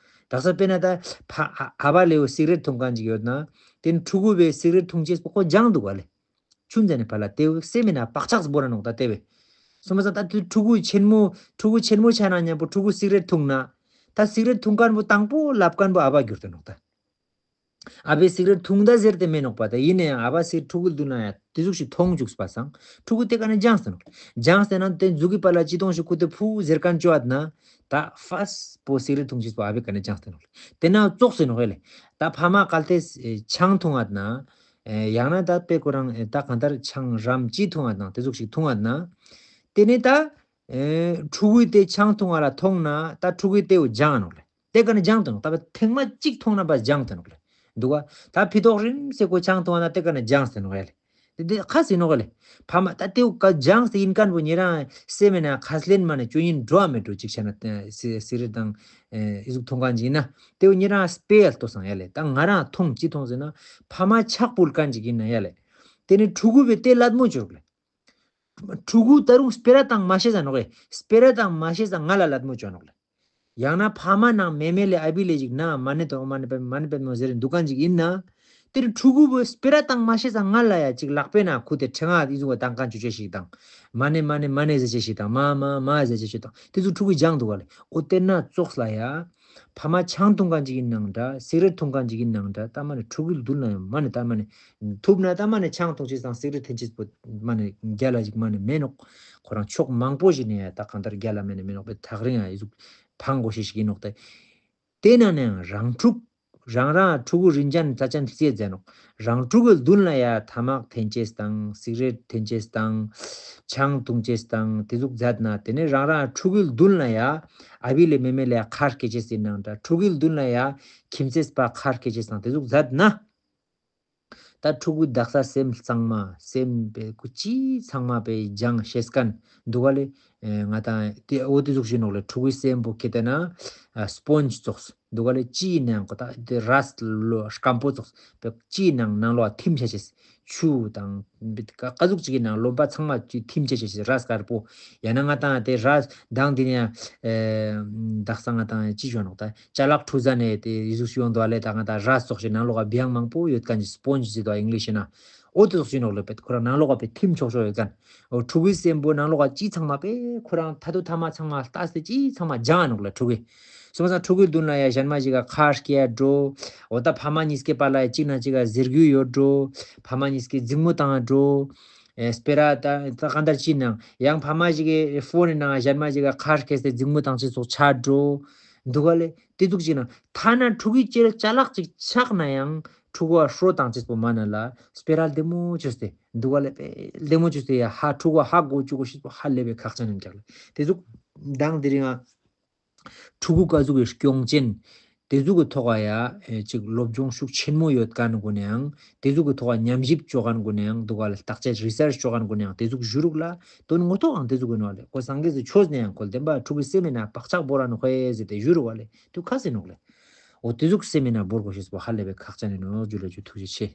དག་ས་དཔེར་ན་ད་ཕ་ཨ་ཨ་བ་ལེའོ་སི་ག་རེཊ་འཐུང་མཁན་ཅིག་ཡོད་ན་དེ་ནས་ཕྲུ་གུ་བས་སི་ག་རེཊ་འཐུང་ཅེས་པོ་ཁོ་སྦྱང་འདུག་ག་ལེ། ཆུན་ཙམ་ནས་ཕར་ལ་དེའོ་སེམས་མེད་ན་བག་ཆགས་སྦོ་ར་ནོག་ད་དེ་བས། སོང་པ་སང་ད་དེ་ཕྲུ་གུ་ཆེན་མོ་ཕྲུ་གུ་ཆེན་མོ་ཆ་ན་མཉམ་པོ་ཕྲུ་གུ་སི་ག་རེཊ་འཐུང་ན་ད་སི་ག་རེཊ་འཐུང་མཁན་པོ་དང་པོ་ལབ་མཁན་པོ་ཨ་བ་གྱུར་ཏེ་ནོག་ད། ཨ་བས་སི་ག་རེཊ་འཐུང་ད་ཟེར་ཏེ་མེད་ནོག་པ། ད་ཡིན་ན་ཡང་ཨ་བ་སི་ཕྲུ་གུ་མདུན་ན་ཡང་དེ་ཟུག་ཞིག་མཐོང་བཅུག་པ་སང་ཕྲུ་གུ་དེ་ཀ་ནས་སྦྱངས་ཏེ་ནོག་སྦྱངས་ཏེ་ན་དེ་མཛུ་གུའི་པར་ལ་ཅི་དོང་ཞིག་ཁུར་ཏེ་ཕུ་ཟེར་མཁན་བཅོ་ཨ་ན་ད་ཧྥ་སི་པོ་སི་ག་རེཊ་འཐུང་ཅེས་པོ་ཨ་བས་ཀ་ནས་སྦྱངས་ཏེ་ནོག་དེ་ན་ཙོགས་སེ་ནོག་ཨེ་ལེ། ད་ཕ་མ་གལ་ཏེ་ཆང་འཐུང་ཨ་ན་ཡང་ན་ད་དཔེ་ཁོ་རང་ད་གང་ལྟར་ཆང་རམ་ཅི་འཐུང་ཨ་ན་དེ་ཟུག་ཞིག་འཐུང་ཨ་ན་དེ་ནས་ད་ཕྲུ་གུའི་དེ་ཆང་འཐུང་ཨ་ལ་མཐོང་ན་ད་ཕྲུ་གུའི་དེའོ་སྦྱང་ནོག་ལེ། དེ་ཀ་ནས་སྦྱང་དུ་ནོག་ད་བ་ཐེངས་མ་གཅིག་མཐོང་ན་བ་སྦྱང་དུ་ནོག་ལེ། འདུག་ག་ད་ཕི་ཏོག་རིམ་སེ་ཁོ་ཆང་འཐུང་ན་དེ་ཀ་ནས་སྦྱངས་ཏེ་ནོག་ཡ་ལེ། དེ་དེ་ཁ་སི་ནོག་ལེ། ཕ་མ་ད་དེའུ་ཀ་སྦྱངས་ཏེ་ཡིན་མཁན་པོ་ཉེ་རང་སེམས་མེད་ན་ཁ་ལེན་མ་ནས་ཅོ་ཡིན་འགྲོ་བ་མེད་འགྲོ་ཅིག་བྱས་ན་སི་སི་རི་དང་ཨི་ཟུག་མཐོང་མཁན་ཅིག་ཡིན་ན་དེའུ་ཉེ་རང་སྤེ་ཡ་ལྟོ་སང་ཡ་ལེ། ད་ང་རང་མཐོང་ཅི་མཐོང་ཟེར་ན་ཕ་མ་ཆག་པུལ་མཁན་ཅིག་ཡིན་ན་ཡ་ལེ། དེ་ནི་ཕྲུ་གུ་བས་དེ་ལད་མོ་བཅོ་རུག་ལེ། ཕྲུ་གུ་ད་རུང་སྤེ་ར་བཏང་མ་ཤེས་ས་ནོག་གི་སྤེ་ར་བཏང་མ་ཤེས་ས་ང་ལ་ལད་མོ་བཅོ་ནོག་ལེ། ཡང་ན་ཕ་མ་ནང་མེ་མེ་ལས་ཨ་བི་ལས་ཅིག་ན་མ་ནེ་དང་མ་ནེ་པེ་མ་ནེ་པེ་མོ་ཟེར་འདུག་ག་ཅིག་ཡིན་ན། དེར་ཕྲུ་གུ་བོ་སྤེ་ར་བཏང་མ་ཤེས་ས་ང་ལ་ཡ་ཅིག་ལག་པའི་ནང་ཁུ་དེ་ཕྲེང་ང་དེ་ཟུག་བཏང་མཁན་ཅོ་ཅེས་ཤིག་དང་། མ་ནེ་མ་ནེ་མ་ནེ་ཟེར་ཅེས་ཤིག་དང་མ་མ་མ་ཟེར་ཅེས་ཤིག་དང་དེ་ཚོ་ཕྲུ་གུ་སྦྱང་འདུག་ག་ལེ། འོ་དེ་ན་ཙོགས་ལ་ཡ། ཕ་མ་ཆང་འཐུང་མཁན་ཅིག་ཡིན་ནའང་འདྲ་སི་ག་རེཊ་འཐུང་མཁན་ཅིག་ཡིན་ནའང་འདྲ་ད་མ་ནེ་ཕྲུ་གུའི་མདུན་ལ་ཡང་མ་ནེ་ད་མ་ནེ་ཐུབ་ན་ད་མ་ནེ་ཆང་འཐུང་ཅེས་དང་སི་ག་རེཊ་འཐེན་ཅེས་པོ་མ་ནེ་རྒྱ་ལ་ཅིག་མ་ནེ་མེད་ནོག་ཁོ་རང་ཕྱོགས་མང་པོ་ཞིག་ནས་ཡ་ད་གང་ལྟར་རྒྱ་ལ་མེད་ནེ་མེད་ནོག་པའི་ཐག་རིང་ཡ་ཡི་ཟུག་ཕང་དགོས་ཤེས་ཤིག་ཡིན་ནོག་ཏེ། དེ་ན་ནའང་རང་ཕྲུག་རང་རང་ཕྲུ་གུ་རིན་ཅན་རྩ་ཅན་རྩིས་མཛད་ནོག་རང་ཕྲུ་གུའི་མདུན་ལ་ཡ་ཐ་མག་འཐེན་ཅེས་དང་སི་ག་རེཊ་འཐེན་ཅེས་དང་ཆང་འཐུང་ཅེས་དང་དེ་ཟུག་མཛད་ན་དེ་ནས་རང་རང་ཕྲུ་གུའི་མདུན་ལ་ཡ་ཨ་བི་ལས་མེ་མེ་ལ་ཡ་ཁ་སྐད་ཅེས་ཡིན་ནའང་འདྲ་ཕྲུ་གུའི་མདུན་ལ་ཡ་ཁྱིམ་མཚེས་པ་ཁ་སྐད་ཅེས་དང་དེ་ཟུག་མཛད་ན། ད་ཕྲུ་གུ་དག་ས་སེམས་གཙང་མ་སེམས་པའི་ཀུ་ཅི་ཚང་མ་པའི་སྦྱང་ཤེས་མཁན་འདུག་ག་ལེ། ཨེ་ང་དང་དེ་འོ་དེ་ཟུག་ཞིག་ནོག་ལེ། ཕྲུ་གུའི་སེམས་པོ་ཁེ་ཏེ་ན་ཨ་སྤོན་ཇི་ཙོགས་འདུག་ག་ལེ། ཅི་ཡིན་ནའང་ཁོ་ད་དེ་རས་ལོ་སྐམ་པོ་ཙོགས་པའི་ཅི་ཡིན་ནའང་ནང་ལོགས་ཐིམ་ཆ་ཤེས། ཆུ་དང་ཀ་ཀ་ཟུག་ཅིག་ཡིན་ནའང་རློན་པ་ཚང་མ་ཅི་ཐིམ་ཆ་ཤེས་ཤེས་རས་དཀར་པོ། ཡང་ན་ང་དང་དེ་རས་དང་དེ་ནས་ཨེ་དག་ས་ང་དང་ཅི་ཞོན་ནོག་ད། ཅ་ལག་འཁྲུ་ཟ་ནས་དེ་ཡི་ཟུག་ཞིག་ཡོང་འདུག་ཨ་ལེ། ད་ང་ད་ར་སོགས་ཤིག་ནང་ལོགས་ཀ་བི་ཡང་མང་པོ་ཡོད་མཁན་གྱི་སྤོན་ཇི་ཟེར་དུ་ཨིང་ལིཤ་ན། འོ་དེ་སོགས་ཤིག་ནོག་ལེ་པེ་ཁོ་རང་ནང་ལོགས་ཀ་པེ་ཐིམ་ཆོག་ཆོག་ཡོད་མཁན། འོ་ཕྲུ་གུའི་སེམས་པོ་ནང་ལོགས་ཀ་ཅི་ཚང་མ་པེ་ཁོ་རང་ཐ་དུ་ཐ་མ་ཚང་མ་ལྟ་སྟེ་ཅི་ཚང་མ་སྦྱང་ནོག་ལེ་ཕྲུ་གུའི། སོང་ཙང་ཕྲུ་གུའི་མདུན་ལ་ཡ་གཞན་མ་ཞིག་ག་ཁ་སྐྱེ་ཡ་འགྲོ། འོ་ད་ཕ་མ་གཉིས་ཀའི་བར་ལ་ཡ་གཅིག་ན་གཅིག་ག་ཟེར་རྒྱུ་ཡོད་འགྲོ། ཕ་མ་གཉིས་ཀའི་འཛིང་མོ་བཏང་ཡ་འགྲོ། ཨེ་སྤེ་ར་ད་ད་གང་ལྟར་ཅི་ནང་ཡང་ཕ་མ་ཞིག་གིས་ཕོན་ནི་ནང་གཞན་མ་ཞིག་ག་ཁ་སྐད་སྟེ་འཛིང་མོ་བཏང་ཅེས་སོགས་ཆགས་འགྲོ། འདུག་ག་ལེ། དེ་ཟུག་ཅིག་ན་ཐ་ན་ཕྲུ་གུའི་ལྕེ་ལ་ཅ་ལག་ཅིག་ཆགས་ན་ཡང་ཕྲུ་གུ་བ་ཧྲོ་བཏང་ཅེས་པོ་མ་ན་ལ་སྤེ་ར་ལྡེ་མོ་བཅོས་ཏེ་འདུག་ག་ལེ་པེ་ལྡེ་མོ་བཅོས་ཏེ་ཡ་ཧ་ཕྲུ་གུ་བ་ཧ་གོ་བཅུག་གོ་ཤེས་པོ་ཧ་ལས་པའི་ཁག་ཅན་ཡིན་ཀྱག་ལེ། དེ་ཟུག་མདང་དེ་རིང་ང་ཕྲུ་གུ་ཀ་ཟུག་གི་སྐྱོང་ཅན། དེ་ཟུག་གི་ཐོག་ཡ་ཨེ་ཅིག་སློབ་སྦྱོང་ཤུགས་ཆེན་མོ་ཡོད་མཁན་གུན་ཡང་དེ་ཟུག་གི་ཐོག་ཉམས་ཞིབ་བཅོ་མཁན་གུན་ཡང་འདུག་ག་ལེ། བརྟག་དཔྱད་རི་སར་ཆི་བཅོ་མཁན་གུན་ཡང་དེ་ཟུག་ཞུ་རུག་ལ་དོན་ངོ་ཐོག་ཡང་དེ་ཟུག་གི་ནོག་ལེ། ཁོ་སངས་རྒྱས་སི་ཆོས་ནས་ཡང་ཁོ་བདེན་པ་ཕྲུ་གུའི་སེམས་ནང་བག་ཆགས་བོར་ར་ནོག་ཧེ་ཟེར་ཏེ་ཞུ་རུག་ག་ལེ། དུ་ཁ་སི་ནོག་ལེ། འོ་དེ་ཟུག་སེམས་ནང་བོར་དགོས་ཤེས་པོ་ཧ་ལས་པའི་ཁག་ཅན་ཡིན་ནོག། ཇུ་ལེ་ཇུ་ཐུགས་རྗེ་ཆེ།